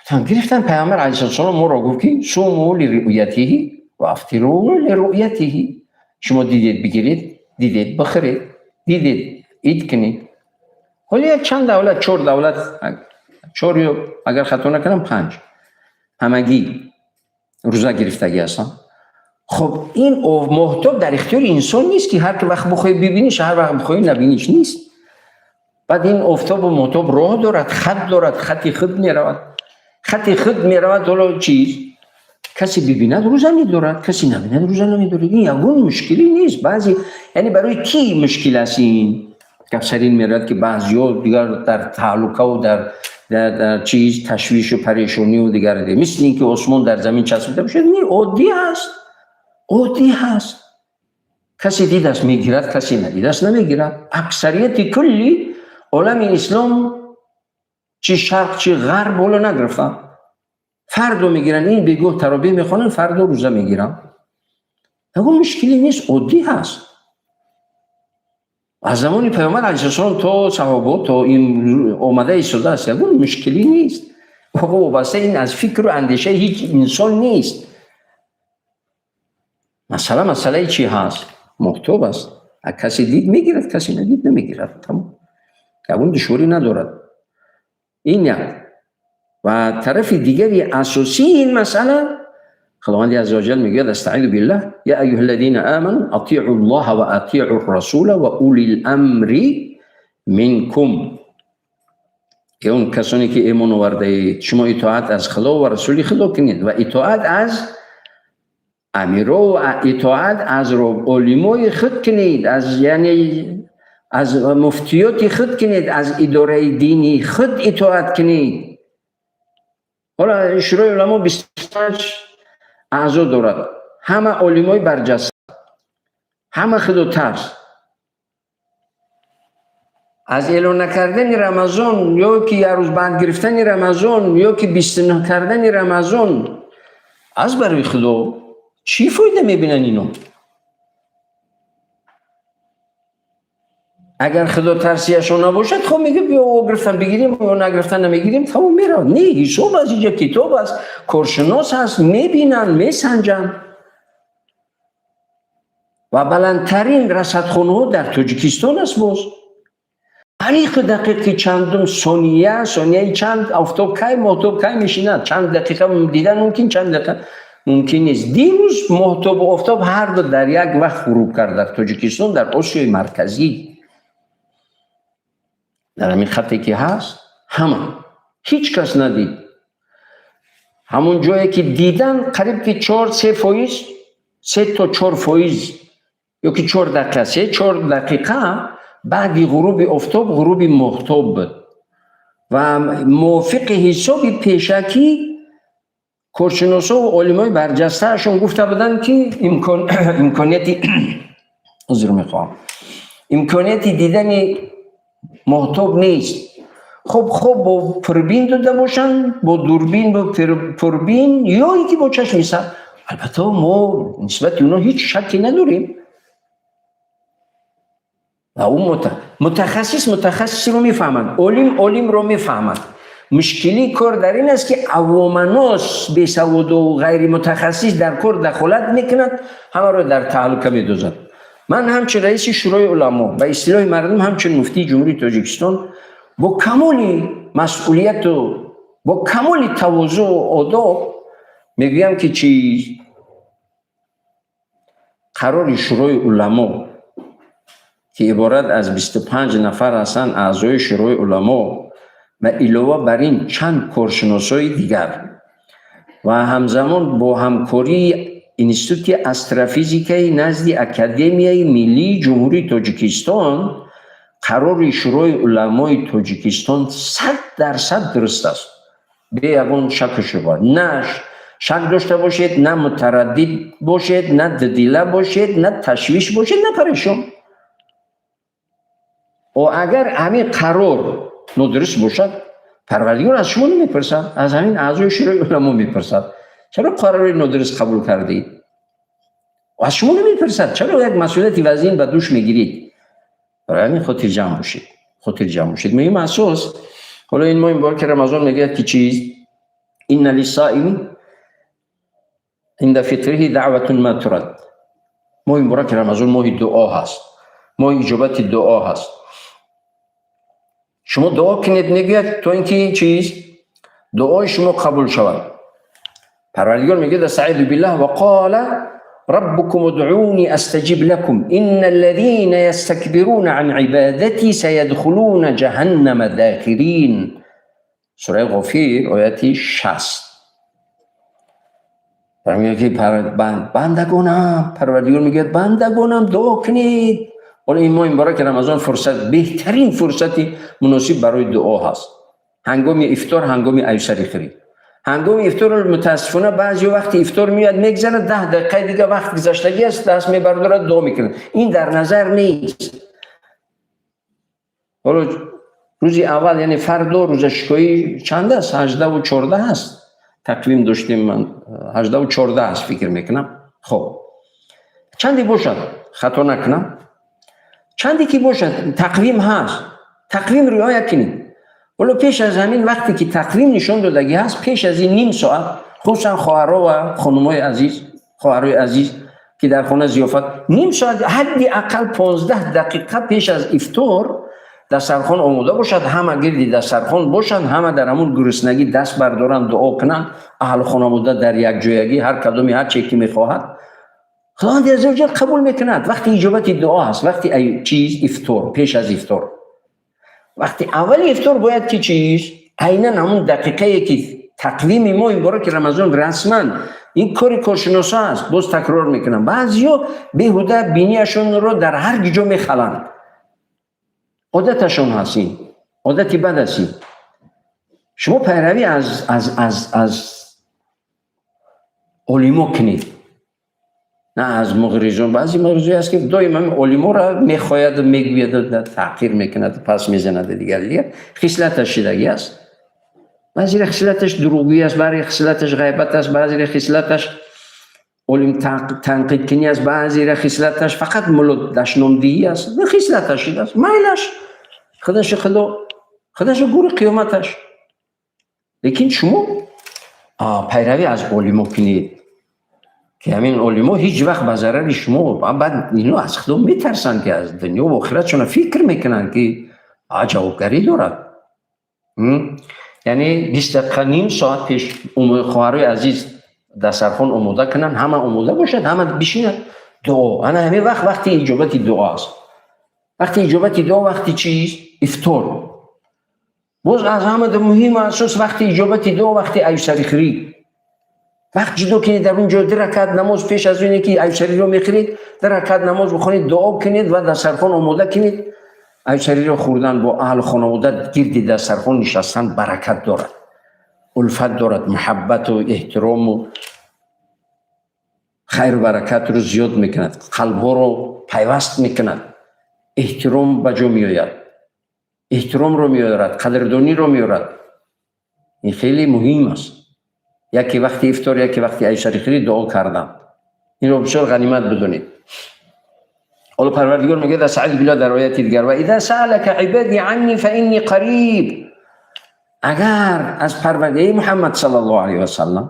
گفتن گرفتن. پیامبر علیه السلام ما را گفت که صوموا لرؤیته و افطروا لرؤیته. شما دیدید بگیرید، دیدید بخرید، دیدید عید کنید. حالا یک چند دولت، 4 دولت، 4 یا اگر خطا نکنم 5، همگی روزه گرفتگی هستن. خب این ماهتاب در اختیار انسان نیست که هر وقت بخوای ببینیش، هر وقت بخوای نبینیش نیست. بعد این آفتاب و ماهتاب راه دارد، خط دارد، خطی خود میرود، خطی خود میرود. حالا چیز کسی ببیند روزه میدارد، کسی نبیند روزه نمیدارد. این یگون مشکلی نیست. بعضی یعنی برای کی مشکل است؟ این گپ سرین میرود که بعضیا دیگر در تعلقه و در چیز تشویش و پریشانی و دیگر دیگه، مثل اینکه آسمان در زمین چسبیده باشه. این عادی هست، عادی هست. کسی دید است میگیرد، کسی ندید است نمیگیرد. اکثریت کلی عالم اسلام، چی شرق چی غرب، بالا نگرفتن، فردا میگیرن. این بیگاه ترابیح میخوانن، فردا روزه میگیرن. اون مشکلی نیست، عادی هست. از زمان پیامبر علیه السلام تا صحابه تا این آمده ایستاده است، اون مشکلی نیست. آقا وابسته این از فکر و اندیشه هیچ انسان نیست. مسئله چی هست؟ مکتوب است. کسی دید میگیرد، کسی ندید نمیگیرد. تمام، اون دشواری ندارد. این یک. و طرف دیگری اساسی این مسئله، خداوند عزوجل میگوید استعیذ بالله یا ایها الذین آمنوا اطیعوا الله و اطیعوا الرسول و اولی الامر منکم. که اون کسانی که ایمان آورده اید، شما اطاعت از خدا و رسول خدا کنید و اطاعت از Амиро итоат аз олимои худ кунед, аз яъне аз муфтиёти худ кунед, аз идораи динии худ итоат кунед. Ҳоло Шӯрои уламо 25 аъзо дорад, ҳама олимои барҷаста, ҳама худотарс. Аз эълон накардани Рамазон ё ки як рӯз банд гирифтани Рамазон ё ки 29 кардани Рамазон аз барои Худо чӣ фоида мебинанд ино? Агар худотарсияшон набошад, хоб мегӯяд, биё о гирифтан бигирем, ё нагирифтан намегирем, тамом меравад. Не, ҳисоб аст, инҷа китоб аст, коршинос аст, мебинанд, месанҷанд. Ва баландтарин расадхонаҳо дар Тоҷикистон аст. Боз аниқу дақиқ ки чандум сония, сонияи чанд офтоб кай, моҳтоб кай мешинад, чанд дақиқа дидан мумкин, чанд дақиқа мумкин нест. Дирӯз моҳтобу офтоб ҳар ду дар як вақт ғуруб кард дар Тоҷикистон, дар Осиёи Марказӣ. Дар ҳамин хате ки ҳаст, ҳама ҳеҷ кас надид. Ҳамон ҷое ки дидан, қариб ки 4-3%, 3 то 4% ё ки 4 дақиқа, 3-4 дақиқа баъди ғуруби офтоб ғуруби моҳтоб буд. Ва мувофиқи ҳисоби пешакӣ коршиносо ва олимои барҷастаашон гуфта буданд, ки имконияти, узр мехоҳам, имконияти дидани моҳтоб нест. Хоб бо пурбин дода бошанд, бо дурбин, бо пурбин ё ин ки бо чашми сар. Албатта, мо нисбати онҳо ҳеҷ шакке надорем. Ва ӯ мутахассис мутахассисро мефаҳмад, олим олимро мефаҳмад. Мушкилии кор дар ин аст, ки авоманос, бесаводу ғайримутахассис дар кор дахолат мекунад, ҳамаро дар таҳлука медозад. Ман ҳамчун раиси Шӯрои уламо, ба истилоҳи мардум ҳамчун муфтии Ҷумҳурии Тоҷикистон, бо камоли масъулияту бо камоли тавозӯу одоб мегӯям, ки чиз, қарори Шӯрои уламо, ки иборат аз 25 нафар ҳастанд аъзои Шӯрои уламо ва илова бар ин чанд коршиносҳои дигар ва ҳамзамон бо ҳамкории Институти астрофизикаи назди Академияи миллии Ҷумҳурии Тоҷикистон, қарори Шӯрои уламои Тоҷикистон 100% дуруст аст, бе ягон шаку шубҳа. На шак дошта бошед, на мутараддид бошед, на дудила бошед, на ташвиш бошед, на парешон. О агар ҳамин қарор нодуруст бошад, Парвардигор аз шумо намепурсад, аз ҳамин аъзои Шӯрои уламо мепурсад: чаро қарори нодуруст қабул кардед? Аз шумо намепурсад, чаро як масъулияти вазин ба дӯш мегиред? Барои ҳамин хотирҷамъ бошед, хотирҷамъ бошед. Муҳим асос, ҳоло ин моҳи мубораки Рамазон мегӯяд, ки чиз, инна лиссаими инда фитрихи даъватун ма турад. Моҳи мубораки Рамазон моҳи дуо ҳаст, моҳи иҷобати дуо ҳаст. Шумо дуо кунед, мегӯяд, то ин ки чиз, дуои шумо қабул шавад. Парвардигор мегӯяд: астаизу биллаҳ, ва қола раббукум удъуни астаҷиб лакум инна аллазина ястакбируна ан ибадати саядхулуна ҷаҳаннама дахирин. Сураи Ғофир, ояти 60. Мегӯяд, ки бандагонам, Парвардигор мегӯяд: бандагонам, дуо кунед. Ҳоло ин моҳи мубораки Рамазон фурсат, беҳтарин фурсати муносиб барои дуо ҳаст, ҳангоми ифтор, ҳангоми айсари хӯрӣ. Ҳангоми ифтор, мутаассифона, баъзе вақти ифтор меояд, мегзарад, 10 дақиқаи дига вақт гузаштагӣ аст, даст мебардорад, дуо мекунад. Ин дар назар нест. Ҳоло рӯзи аввал, яъне фардо рӯзашикоӣ чанд аст? 18-у 14 аст. Тақвим доштем, ман 18-у 14 аст, фикр мекунам. Хоб, чанде бошад, хато накунам, чанде ки бошад, тақвим ҳаст, тақвим риоя кунед. Ҳоло пеш аз ҳамин вақте ки тақвим нишон додагӣ ҳаст, пеш аз ин ним соат, хусусан хоҳарҳо ва хонумҳои азиз, хоҳарҳои азиз, ки дар хона зиёфат, ним соат, ҳадди ақал 15 дақиқа пеш аз ифтор дастархон омода бошад, ҳама гирди дастархон бошанд, ҳама дар ҳамун гуруснагӣ даст бардоранд, дуо кунанд, аҳлу хонавода дар якҷоягӣ, ҳар кадоме ҳар че ки мехоҳад, Худованди аззаваҷал қабул мекунад. Вақти иҷобати дуо ҳаст вақти чиз, ифтор, пеш аз ифтор, вақти аввали ифтор бояд ки чиз, айнан ҳамун дақиқае ки тақвими моҳи мубораки Рамазон расман Ин кори коршиносо аст. Боз такрор мекунам, баъзиҳо беҳуда бинияшонро дар ҳар ҷо мехаланд, одаташон ҳаст. Ин одати бад аст. Ин шумо пайравӣ аз олимо кунед, на аз муғризон. Баъзе муғризое ҳаст, ки доим ҳамин олиморо мехояду мегӯяду таҳқир мекунаду пас мезанаду дигар дигар. Хислаташ шидагӣ аст. Баъзеро хислаташ дурӯғгӯӣ аст, баъзе хислаташ ғайбат аст, баъзеро хислаташ олим танқидкунӣ аст, баъзеро хислаташ фақат мулло дашномдиҳӣ аст. Хислаташ шидааст. Майлаш, худашу худо, худашу гури қиёматаш. Лекин шумо пайравӣ аз олимо кунед, ки ҳамин олимо ҳеҷ вақт ба зарари шумо. Баъд ино аз худо метарсанд, ки аз дунё ва охиратшона фикр мекунанд, ки ҷавобгарӣ дорад. Яъне 20 дақиқа, ним соат пеш хоҳарои азиз дастархон омода кунанд, ҳама омода бошад, ҳама бишинад, дуо. Ана ҳамин вақт вақти иҷобати дуо аст. Вақти иҷобати дуо вақти чист? Ифтор. Боз аз ҳама муҳим асос вақти иҷобати дуо вақти аюсарихӯрӣ. Вақт ҷудо кунед, дар он ҷо ду ракат намоз, пеш аз оне ки аюсариро мехӯред, ду ракат намоз бихонед, дуо кунед ва дастархон омода кунед. Аюсариро хӯрдан бо аҳлу хонавода, гирди дастархон нишастан баракат дорад, улфат дорад, муҳаббату эҳтирому хайру баракатро зиёд мекунад, қалбҳоро пайваст мекунад, эҳтиром ба ҷо меояд, эҳтиромро меорад, қадрдониро меорад. Ин хеле муҳим аст. Яке вақти ифтор, яке вақти аюсарихӯрӣ дуо кардан, инро бисёр ғанимат бидонед. Ҳоло Парвардигор мегӯяд: أعوذ بالله, дар ояти дигар: وإذا سألك عبادي عني فإني قريب. Агар аз парвардигари Муҳаммад صلى الله عليه وسلم,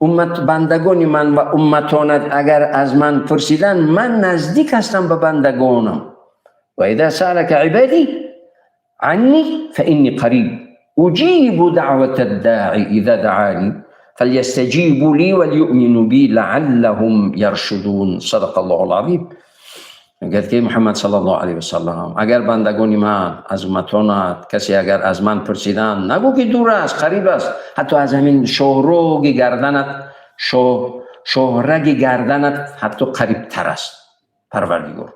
уммат, бандагони ман ва умматонат агар аз ман пурсиданд, ман наздик ҳастам ба бандагонам. وإذا سألك عبادي عني فإني قريب أجيب دعوة الداع إذا دعاني فليستجيبوا لي وليؤمنوا بي لعلهم يرشدون. صدق الله العظيم. Мегӯяд, ки Муҳаммад صلى الله عليه وسلم, агар бандагони ман аз умматонат касе агар аз ман пурсиданд, нагӯ ки дур аст, қариб аст. Ҳатто аз ҳамин шоҳроги гарданат, шоҳраги гарданат ҳатто қарибтар аст Парвардигор.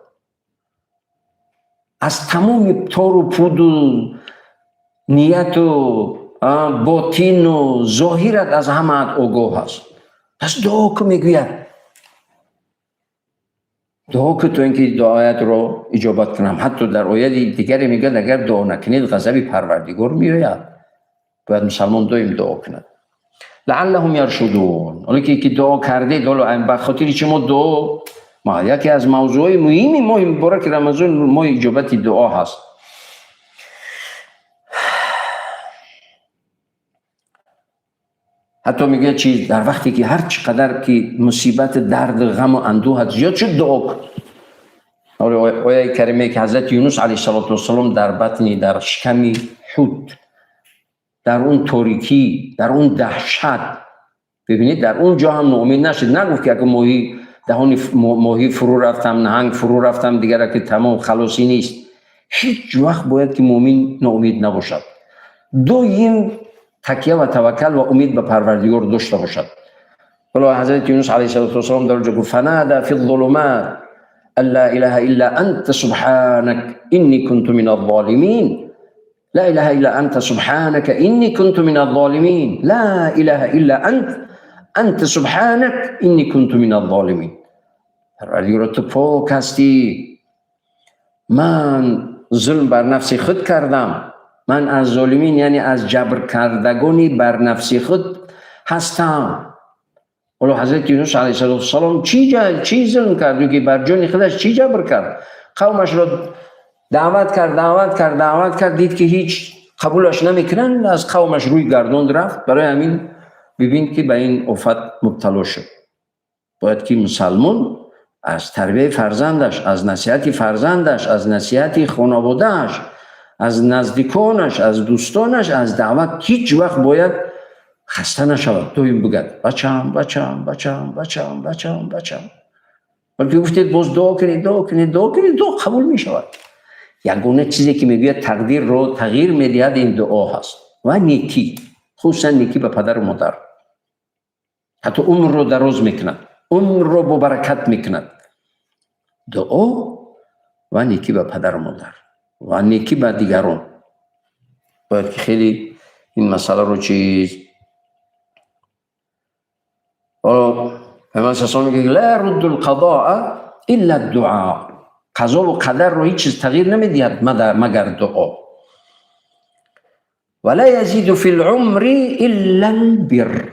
Аз тамоми тору пуду нияту ботину зоҳират аз ҳамаат огоҳ аст. Пас дуо ку, мегӯяд, дуо ку, то ин ки дуоятро иҷобат кунам. Ҳатто дар ояти дигаре мегӯяд, агар дуо накунед, ғазаби Парвардигор меояд. Бояд мусалмон доим дуо кунад. لعلهم يرشدون. Ҳоло ки дуо кардед, ҳоло ба хотири чи мо дуо? Яке аз мавзӯъҳои муҳими моҳи мубораки Рамазон моҳи иҷобати дуо ҳаст. Ҳатто мегӯяд, чи дар вақте ки ҳар чӣ қадар ки мусибати, дарду, ғаму андӯҳат зиёд шуд, дуо кун. Ояи каримае ки ҳазрати Юнус عليه الصلاة والسلام дар батни, дар шиками ҳут, дар он торикӣ, дар он даҳшат, бибинед, дар он ҷо ҳам ноумед нашуд. Нагуфт, ки агар моҳӣ даҳони моҳӣ фурӯ рафтам, наҳанг фурӯ рафтам, дигара ки тамом, халосӣ нест. Ҳеҷ вақт бояд ки муъмин ноумед набошад, доим такя ва таваккал ва умед ба Парвардигор дошта бошад. Ҳоло ҳазрати Юнус عليه الصلاة والسلام дар ҷо гуфт: فنادى في الظلمات أن لا إله إلا أنت سبحانك إني كنت من الظالمين. لا إله إلا أنت سبحانك إني كنت من الظالمين. لا إله إلا أنت أنت سبحانك إني كنت من الظالمين. Парвардигоро, ту пок ҳастӣ, ман зулм бар нафси худ кардам, ман аз золимин, яъне аз ҷабркардагони бар нафси худ ҳастам. Ҳоло ҳазрати Юнус عليه الصلاة والسلام чӣ зулм кард ки бар ҷони худаш чӣ ҷабр кард? Қавмашро даъват кард, даъват кард, даъват кард, дид, ки ҳеҷ қабулаш намекунанд, аз қавмаш рӯй гардонд, рафт. Барои ҳамин бибин, ки ба ин офат мубтало шуд. Бояд ки мусалмон аз тарбияи фарзандаш, аз насиҳати фарзандаш, аз насиҳати хонаводааш, аз наздиконаш, аз дӯстонаш, аз даъват ҳеҷ вақт бояд хаста нашавад. Доим бигӯяд: бачаам, бачаам, бачаам, бачаам, бачаам, бачаам. Балки гуфтед, боз дуо кунед, дуо кунед, дуо кунед, дуо қабул мешавад. Ягона чизе ки мегӯяд тақдирро тағйир медиҳад, ин дуо ҳаст ва некӣ, хусусан некӣ ба падару модар. Ҳатто умрро дароз мекунад, умрро бобаракат мекунад. Дуо ва некӣ ба падару модар ва некӣ ба дигарон. Бояд ки хеле ин масъаларо чиз. Ҳоло Паёмбар саллаллоҳу алайҳи ва саллам мегӯяд: ла ярудду л-қазоа илла ад-дуо. Қазову қадарро ҳеҷ чиз тағйир намедиҳад магар дуо. Ва ла язиду фил умри илла ал-бирр.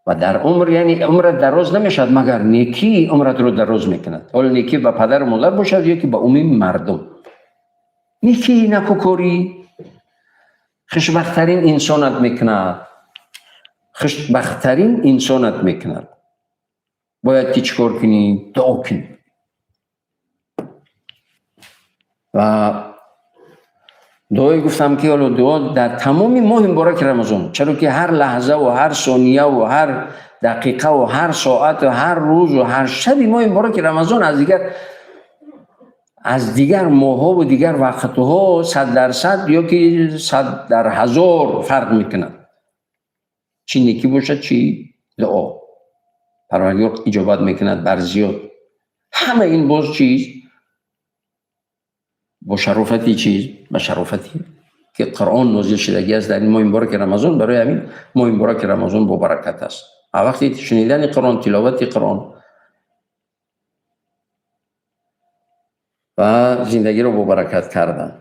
Ва дар умр, яъне умрат дароз намешавад магар некӣ умратро дароз мекунад. Ҳоло некӣ ба падару модар бошад ё ки ба умуми мардум. Некӣ накӯкорӣ хушбахттарин инсонат мекунад. Хушбахттарин инсонат мекунад. Бояд ки чӣ кор кунӣ? Дуо кунӣ. Ва дуое гуфтам ки ҳоло дуо дар тамоми моҳи мубораки Рамазон, чаро ки ҳар лаҳза ва ҳар сония ва ҳар дақиқа ва ҳар соат ва ҳар рӯз ва ҳар шаби моҳи мубораки Рамазон аз дигар моҳҳо ва дигар вақтҳо 100% ё ки 100 дар 1000 фарқ мекунад. Чӣ некӣ бошад, чӣ дуо. Парвардигор иҷобат мекунад бар зиёд. Ҳама ин боз чиз бо шарофати чиз, ба шарофати ки Қуръон нозил шудагӣ аст дар ин моҳи мубораки Рамазон. Барои ҳамин моҳи мубораки Рамазон бобаракат аст. А вақти шунидани Қуръон, тиловати Қуръон ва зиндагиро бобаракат кардан.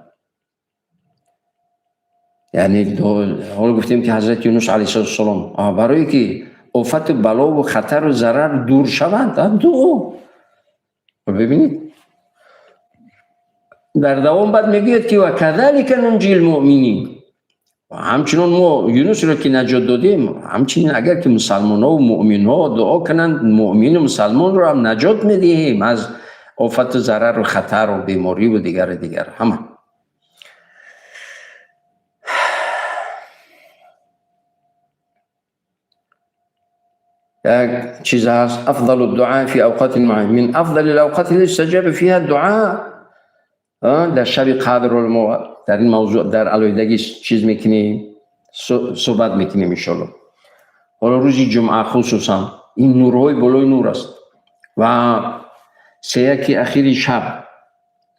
Яъне ҳоло гуфтем ки ҳазрати Юнус алайҳиссалоту вассалом барое ки офату балову хатару зарар дур шаванд, дуо. Бибинед, дар давом баъд мегӯяд ки ва казалика нунҷи лмуъминин. Ҳамчунон мо Юнусро ки наҷот додем, ҳамчунин агар ки мусалмонҳо муъминҳо дуо кунанд, муъмину мусалмонро ҳам наҷот медиҳем аз офату зарару хатару бемориву дигару дигар ҳама. Як чиз ҳаст: афзалу дуа фи авқати муайян, мин афзали лавқати листаҷаба фиҳа дуа. Дар шаби қадр мо дар ин мавзӯъ дар алоҳидагӣ чиз мекунем, суҳбат мекунем иншоалло. Ҳоло рӯзи ҷумъа хусусан ин нурҳои болои нур аст ва сеяки ахири шаб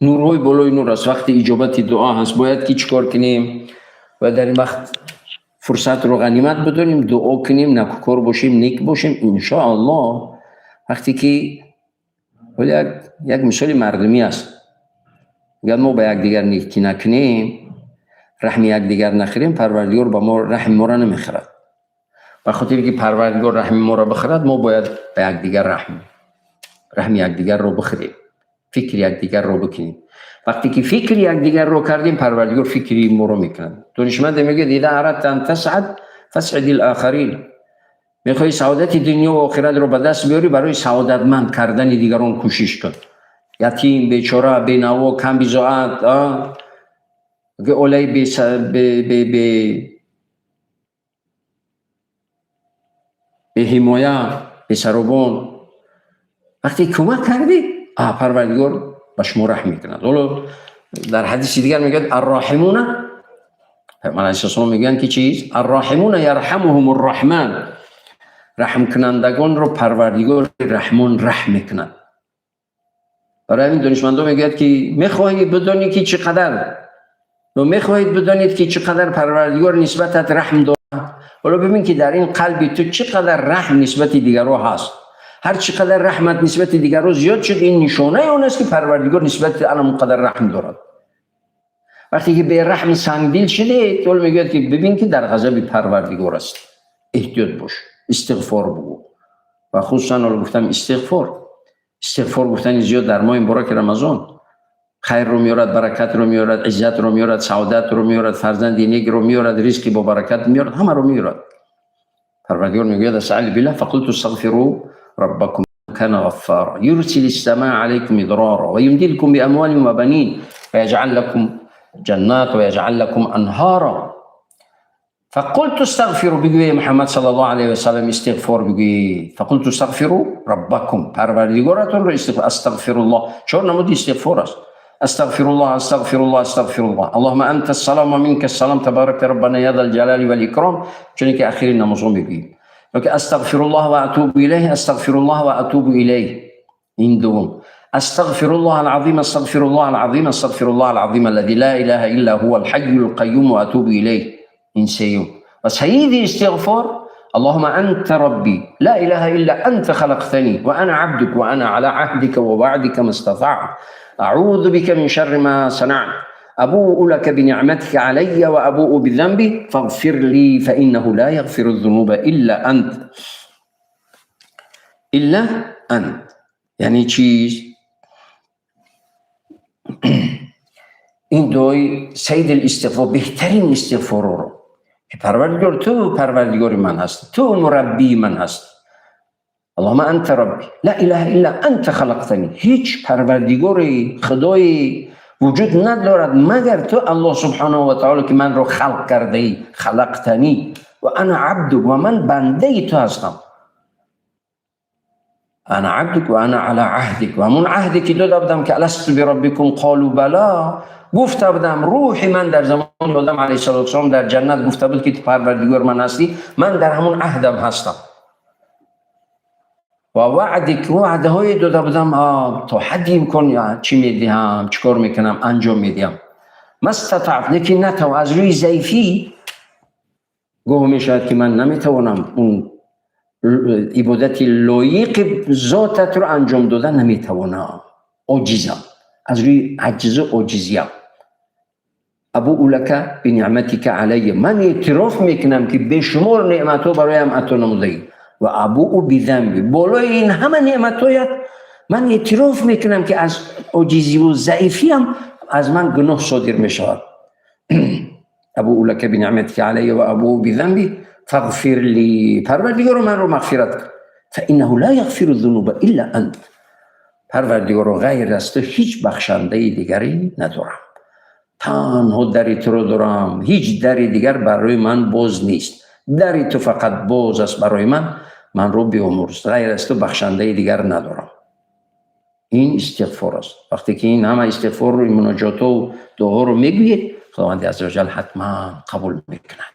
нурҳои болои нур аст. Вақти иҷобати дуо ҳаст. Бояд ки чӣ кор кунем? Бояд дар ин вақт фурсатро ғанимат бидонем, дуо кунем, накӯкор бошем, нек бошем иншоаллоҳ. Вақте ки ҳоло як мисоли мардумӣ аст, агар мо ба якдигар некӣ накунем, раҳми якдигар нахӯрем, Парвардигор ба мо раҳми моро намехӯрад. Ба хотире ки Парвардигор раҳми моро бихӯрад, мо бояд ба якдигар раҳми якдигарро бихӯрем, фикри якдигарро бикунем. Вақте ки фикри якдигарро кардем, Парвардигор фикри моро мекунад. Донишманде мегӯяд: ида арадта ан тасъад фасъид л-охарин. Мехоҳӣ саодати дунё ва охиратро ба даст биёрӣ, барои саодатманд кардани дигарон кӯшиш кун. Ятим, бечора, бенаво, камбизоат, олаи беҳимоя, бесаробон. Вақте кӯмак кардӣ, Парвардигор ба шумо раҳм мекунад. Ҳоло дар ҳадиси дигар мегӯяд: арроҳимуна, Паёмбар алайҳиссалом мегӯянд ки чиз? Арроҳимуна ярҳамуҳум рраҳман. Раҳмкунандагонро Парвардигори Раҳмон раҳм мекунад. Барои ҳамин донишмандо мегӯяд ки мехоҳӣ бидонӣ ки чӣ қадар, ё мехоҳед бидонед ки чӣ қадар Парвардигор нисбатат раҳм дорад, ҳоло бибин ки дар ин қалби ту чӣ қадар раҳм нисбати дигарро ҳаст. Ҳар чӣ қадар раҳмат нисбати дигарро зиёд шуд, ин нишонаи он аст ки Парвардигор нисбати ана он қадар раҳм дорад. Вақте ки бераҳм сангдил шудед, ҳоло мегӯяд ки бибин ки дар ғазаби Парвардигор аст, эҳтиёт бош, истиғфор бугӯ. Ва хусусан ҳоло гуфтам истиғфор, истиғфор гуфтани зиёд дар моҳи мубораки Рамазон хайрро меорад, баракатро меорад, иззатро меорад, саодатро меорад, фарзанди некро меорад, ризқи бобаракат меорад, ҳамаро меорад. Парвардигор мегӯяд: астаъизу биллаҳ, фақулту астағфиру раббакум кана ғаффара юрсили ссамаа алайкум мидрара ва юмдидкум биамвалин ва банин ва яҷъал лакум ҷаннат ва яҷъал лакум анҳара. фақулту астағфиру, бигӯе Муҳаммад саллаллоҳу алайҳи васаллам, истиғфор бигӯед. Фақулту астағфиру раббакум, парвардигоратонро истиғфор. Астағфируллоҳ чор намуди истиғфор аст. أستغفر الله، أستغفر الله، أستغفر الله، اللهم أنت السلام ومنك السلام، تباركت ربنا يا ذا الجلال والإكرام. چون که اخیری نماز میگوییم که أستغفر الله وأتوب إليه، أستغفر الله وأتوب إليه. این دوم، أستغفر الله العظيم، أستغفر الله العظيم، أستغفر الله العظيم الذي لا إله إلا هو الحي القيوم وأتوب إليه. این سیوم. و سید استغفار: اللهم أنت ربي لا إله إلا أنت، خلقتني وأنا عبدك، وأنا على عهدك ووعدك ما استطعت، أعوذ بك من شر ما صنعت، أبوء لك بنعمتك علي وأبوء بذنبي، فاغفر لي فإنه لا يغفر الذنوب إلا أنت، إلا أنت. یعنی چیز؟ این دعای سید الاستغفار، بهترین استغفار رو که پروردگار، تو پروردگار من هست، تو مربی من هست. اللهم أنت ربي لا إله إلا أنت خلقتني. هیچ پروردگار خدای وجود ندارد مگر تو الله سبحانه و تعالی که من رو خلق کرده ای. خلقتني وأنا عبدك، و من بنده تو هستم. أنا عبدك وأنا على عهدك، و همون عهدی که داده بودم که ألست بربكم قالوا بلى، گفته بودم روح من در زمان آدم علیه السلام در جنت گفته بود که تو پروردگار من هستی، من در همون عهدم هستم. و وعدك، وعده های داده بودم، تا حدی امکان چی میدهم، چیکار میکنم، انجام میدیم. ما استطعت، لیکن نتو از روی ضعیفی گوه میشود که من نمیتوانم اون عبادت لایق ذاتت رو انجام دادن نمیتوانم، عاجزم، از روی عجز و عاجزیم. أبوء لك بنعمتك علي، من اعتراف میکنم که بی‌شمار نعمت ها برایم عطا نموده‌ای. و أبوء بذنبي، بالای این همه نعمت من اعتراف میکنم که از عاجزی و ضعیفیم از من گناه صادر میشود. أبوء لك بنعمتك علي وأبوء بذنبي فاغفر لي، پروردگار من رو مغفرت کن. فإنه لا يغفر الذنوب إلا أنت، پروردگار غیر از تو هیچ بخشنده دیگری ندارم، تنها دری تو رو دارم، هیچ دری دیگر برای من باز نیست، دری تو فقط باز است برای من، من رو بیامرز، غیر از تو بخشنده دیگر ندارم. این استغفار است. وقتی که این همه استغفار رو، این مناجات و دعا رو میگویید، خداوند عزوجل حتما قبول میکند.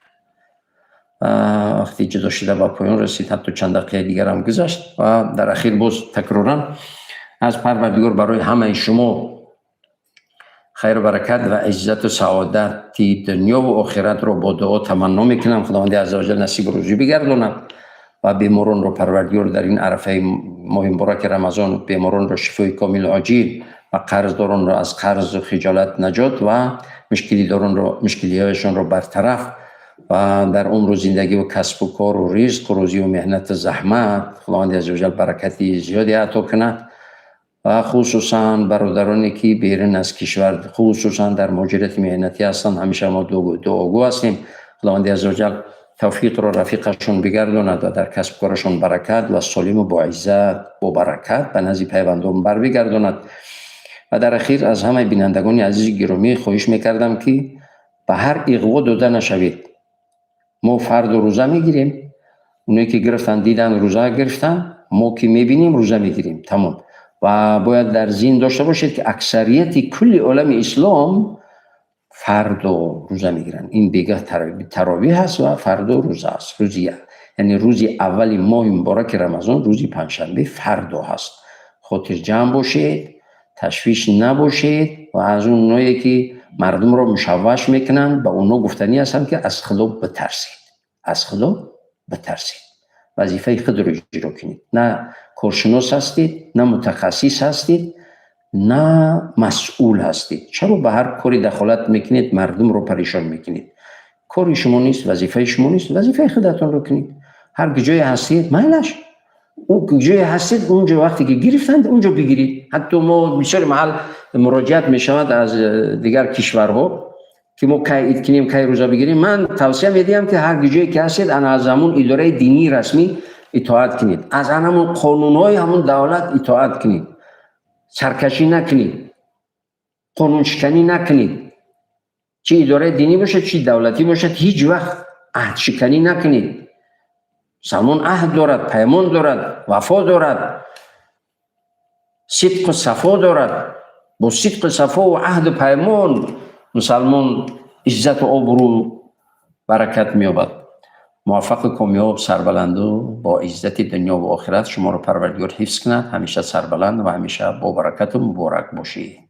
وقتی جدا شده با پایان رسید، حتی چند دقیقه دیگر هم گذشت و در اخیر باز تکرارا از پروردگار برای همه شما خیر و برکت و عزت و سعادت دنیا و آخرت رو با دعا تمنا میکنم. خداوند عزوجل نصیب روزی بگرداند و بیماران رو پروردگار در این عرفه ماه مبارک رمضان بیماران رو شفای کامل عاجل و قرضداران رو از قرض و خجالت نجات و مشکلی داران رو مشکلی هایشان رو برطرف و در عمر و زندگی و کسب و کار و رزق و روزی و محنت و زحمت خداوند عزوجل برکتی زیادی عطا کند. و خصوصا برادرانی که بیرون از کشور، خصوصا در مهاجرت محنتی هستند، همیشه ما دعاگو هستیم، خداوند عزوجل توفیق را رفیقشون بگرداند و در کسب کارشون برکت و سالم و با عزت با برکت به نزد پیوندان بر بگرداند. و در اخیر از همه بینندگان عزیز گرامی خواهش میکردم که به هر اغوا داده نشوید. ما فردا روزه میگیریم. اونایی که گرفتن، دیدن، روزه گرفتن. ما که میبینیم روزه میگیریم، تمام. و باید در ذهن داشته باشید که اکثریت کل عالم اسلام فردا روزه میگیرن. این بیگاه تراویح هست و فردا روزه است. روزی یعنی روزی اول ماه مبارک رمضان، روزی پنجشنبه، فردا هست. خاطر جمع باشید، تشویش نباشید و از اونایی که مردم رو مشوش میکنن، به اونا گفتنی هستم که از خدا بترسید، از خدا بترسید، وظیفه خود رو اجرا کنید. نه کارشناس هستید، نه متخصص هستید، نه مسئول هستید. چرا به هر کاری دخالت میکنید، مردم رو پریشان میکنید؟ کاری شما نیست، وظیفه شما نیست. وظیفه خودتون رو کنید. هر جای هستید، مایلش، او جای هستید اونجا، وقتی که گرفتند اونجا بگیرید. حتی ما بسیار محل مراجعت میشود از دیگر کشورها که ما کی عید کنیم، کی روزه بگیریم. من توصیه میدیم که هر جایی که هستید از همون اداره دینی رسمی اطاعت کنید، از همون قانونهای همون دولت اطاعت کنید، سرکشی نکنید، قانون شکنی نکنید. چی اداره دینی باشه، چی دولتی باشد، هیچ وقت عهد شکنی نکنید. مسلمان عهد دارد، پیمان دارد، وفا دارد، صدق و صفا دارد. Бо сидқу сафову аҳду паймон мусалмон иззату обрӯ, баракат меёбад. Муваффақу комёб, сарбаланду бо иззати дунё ва охират шуморо Парвардигор ҳифз кунад. Ҳамеша сарбаланд ва ҳамеша бобаракату муборак бошед.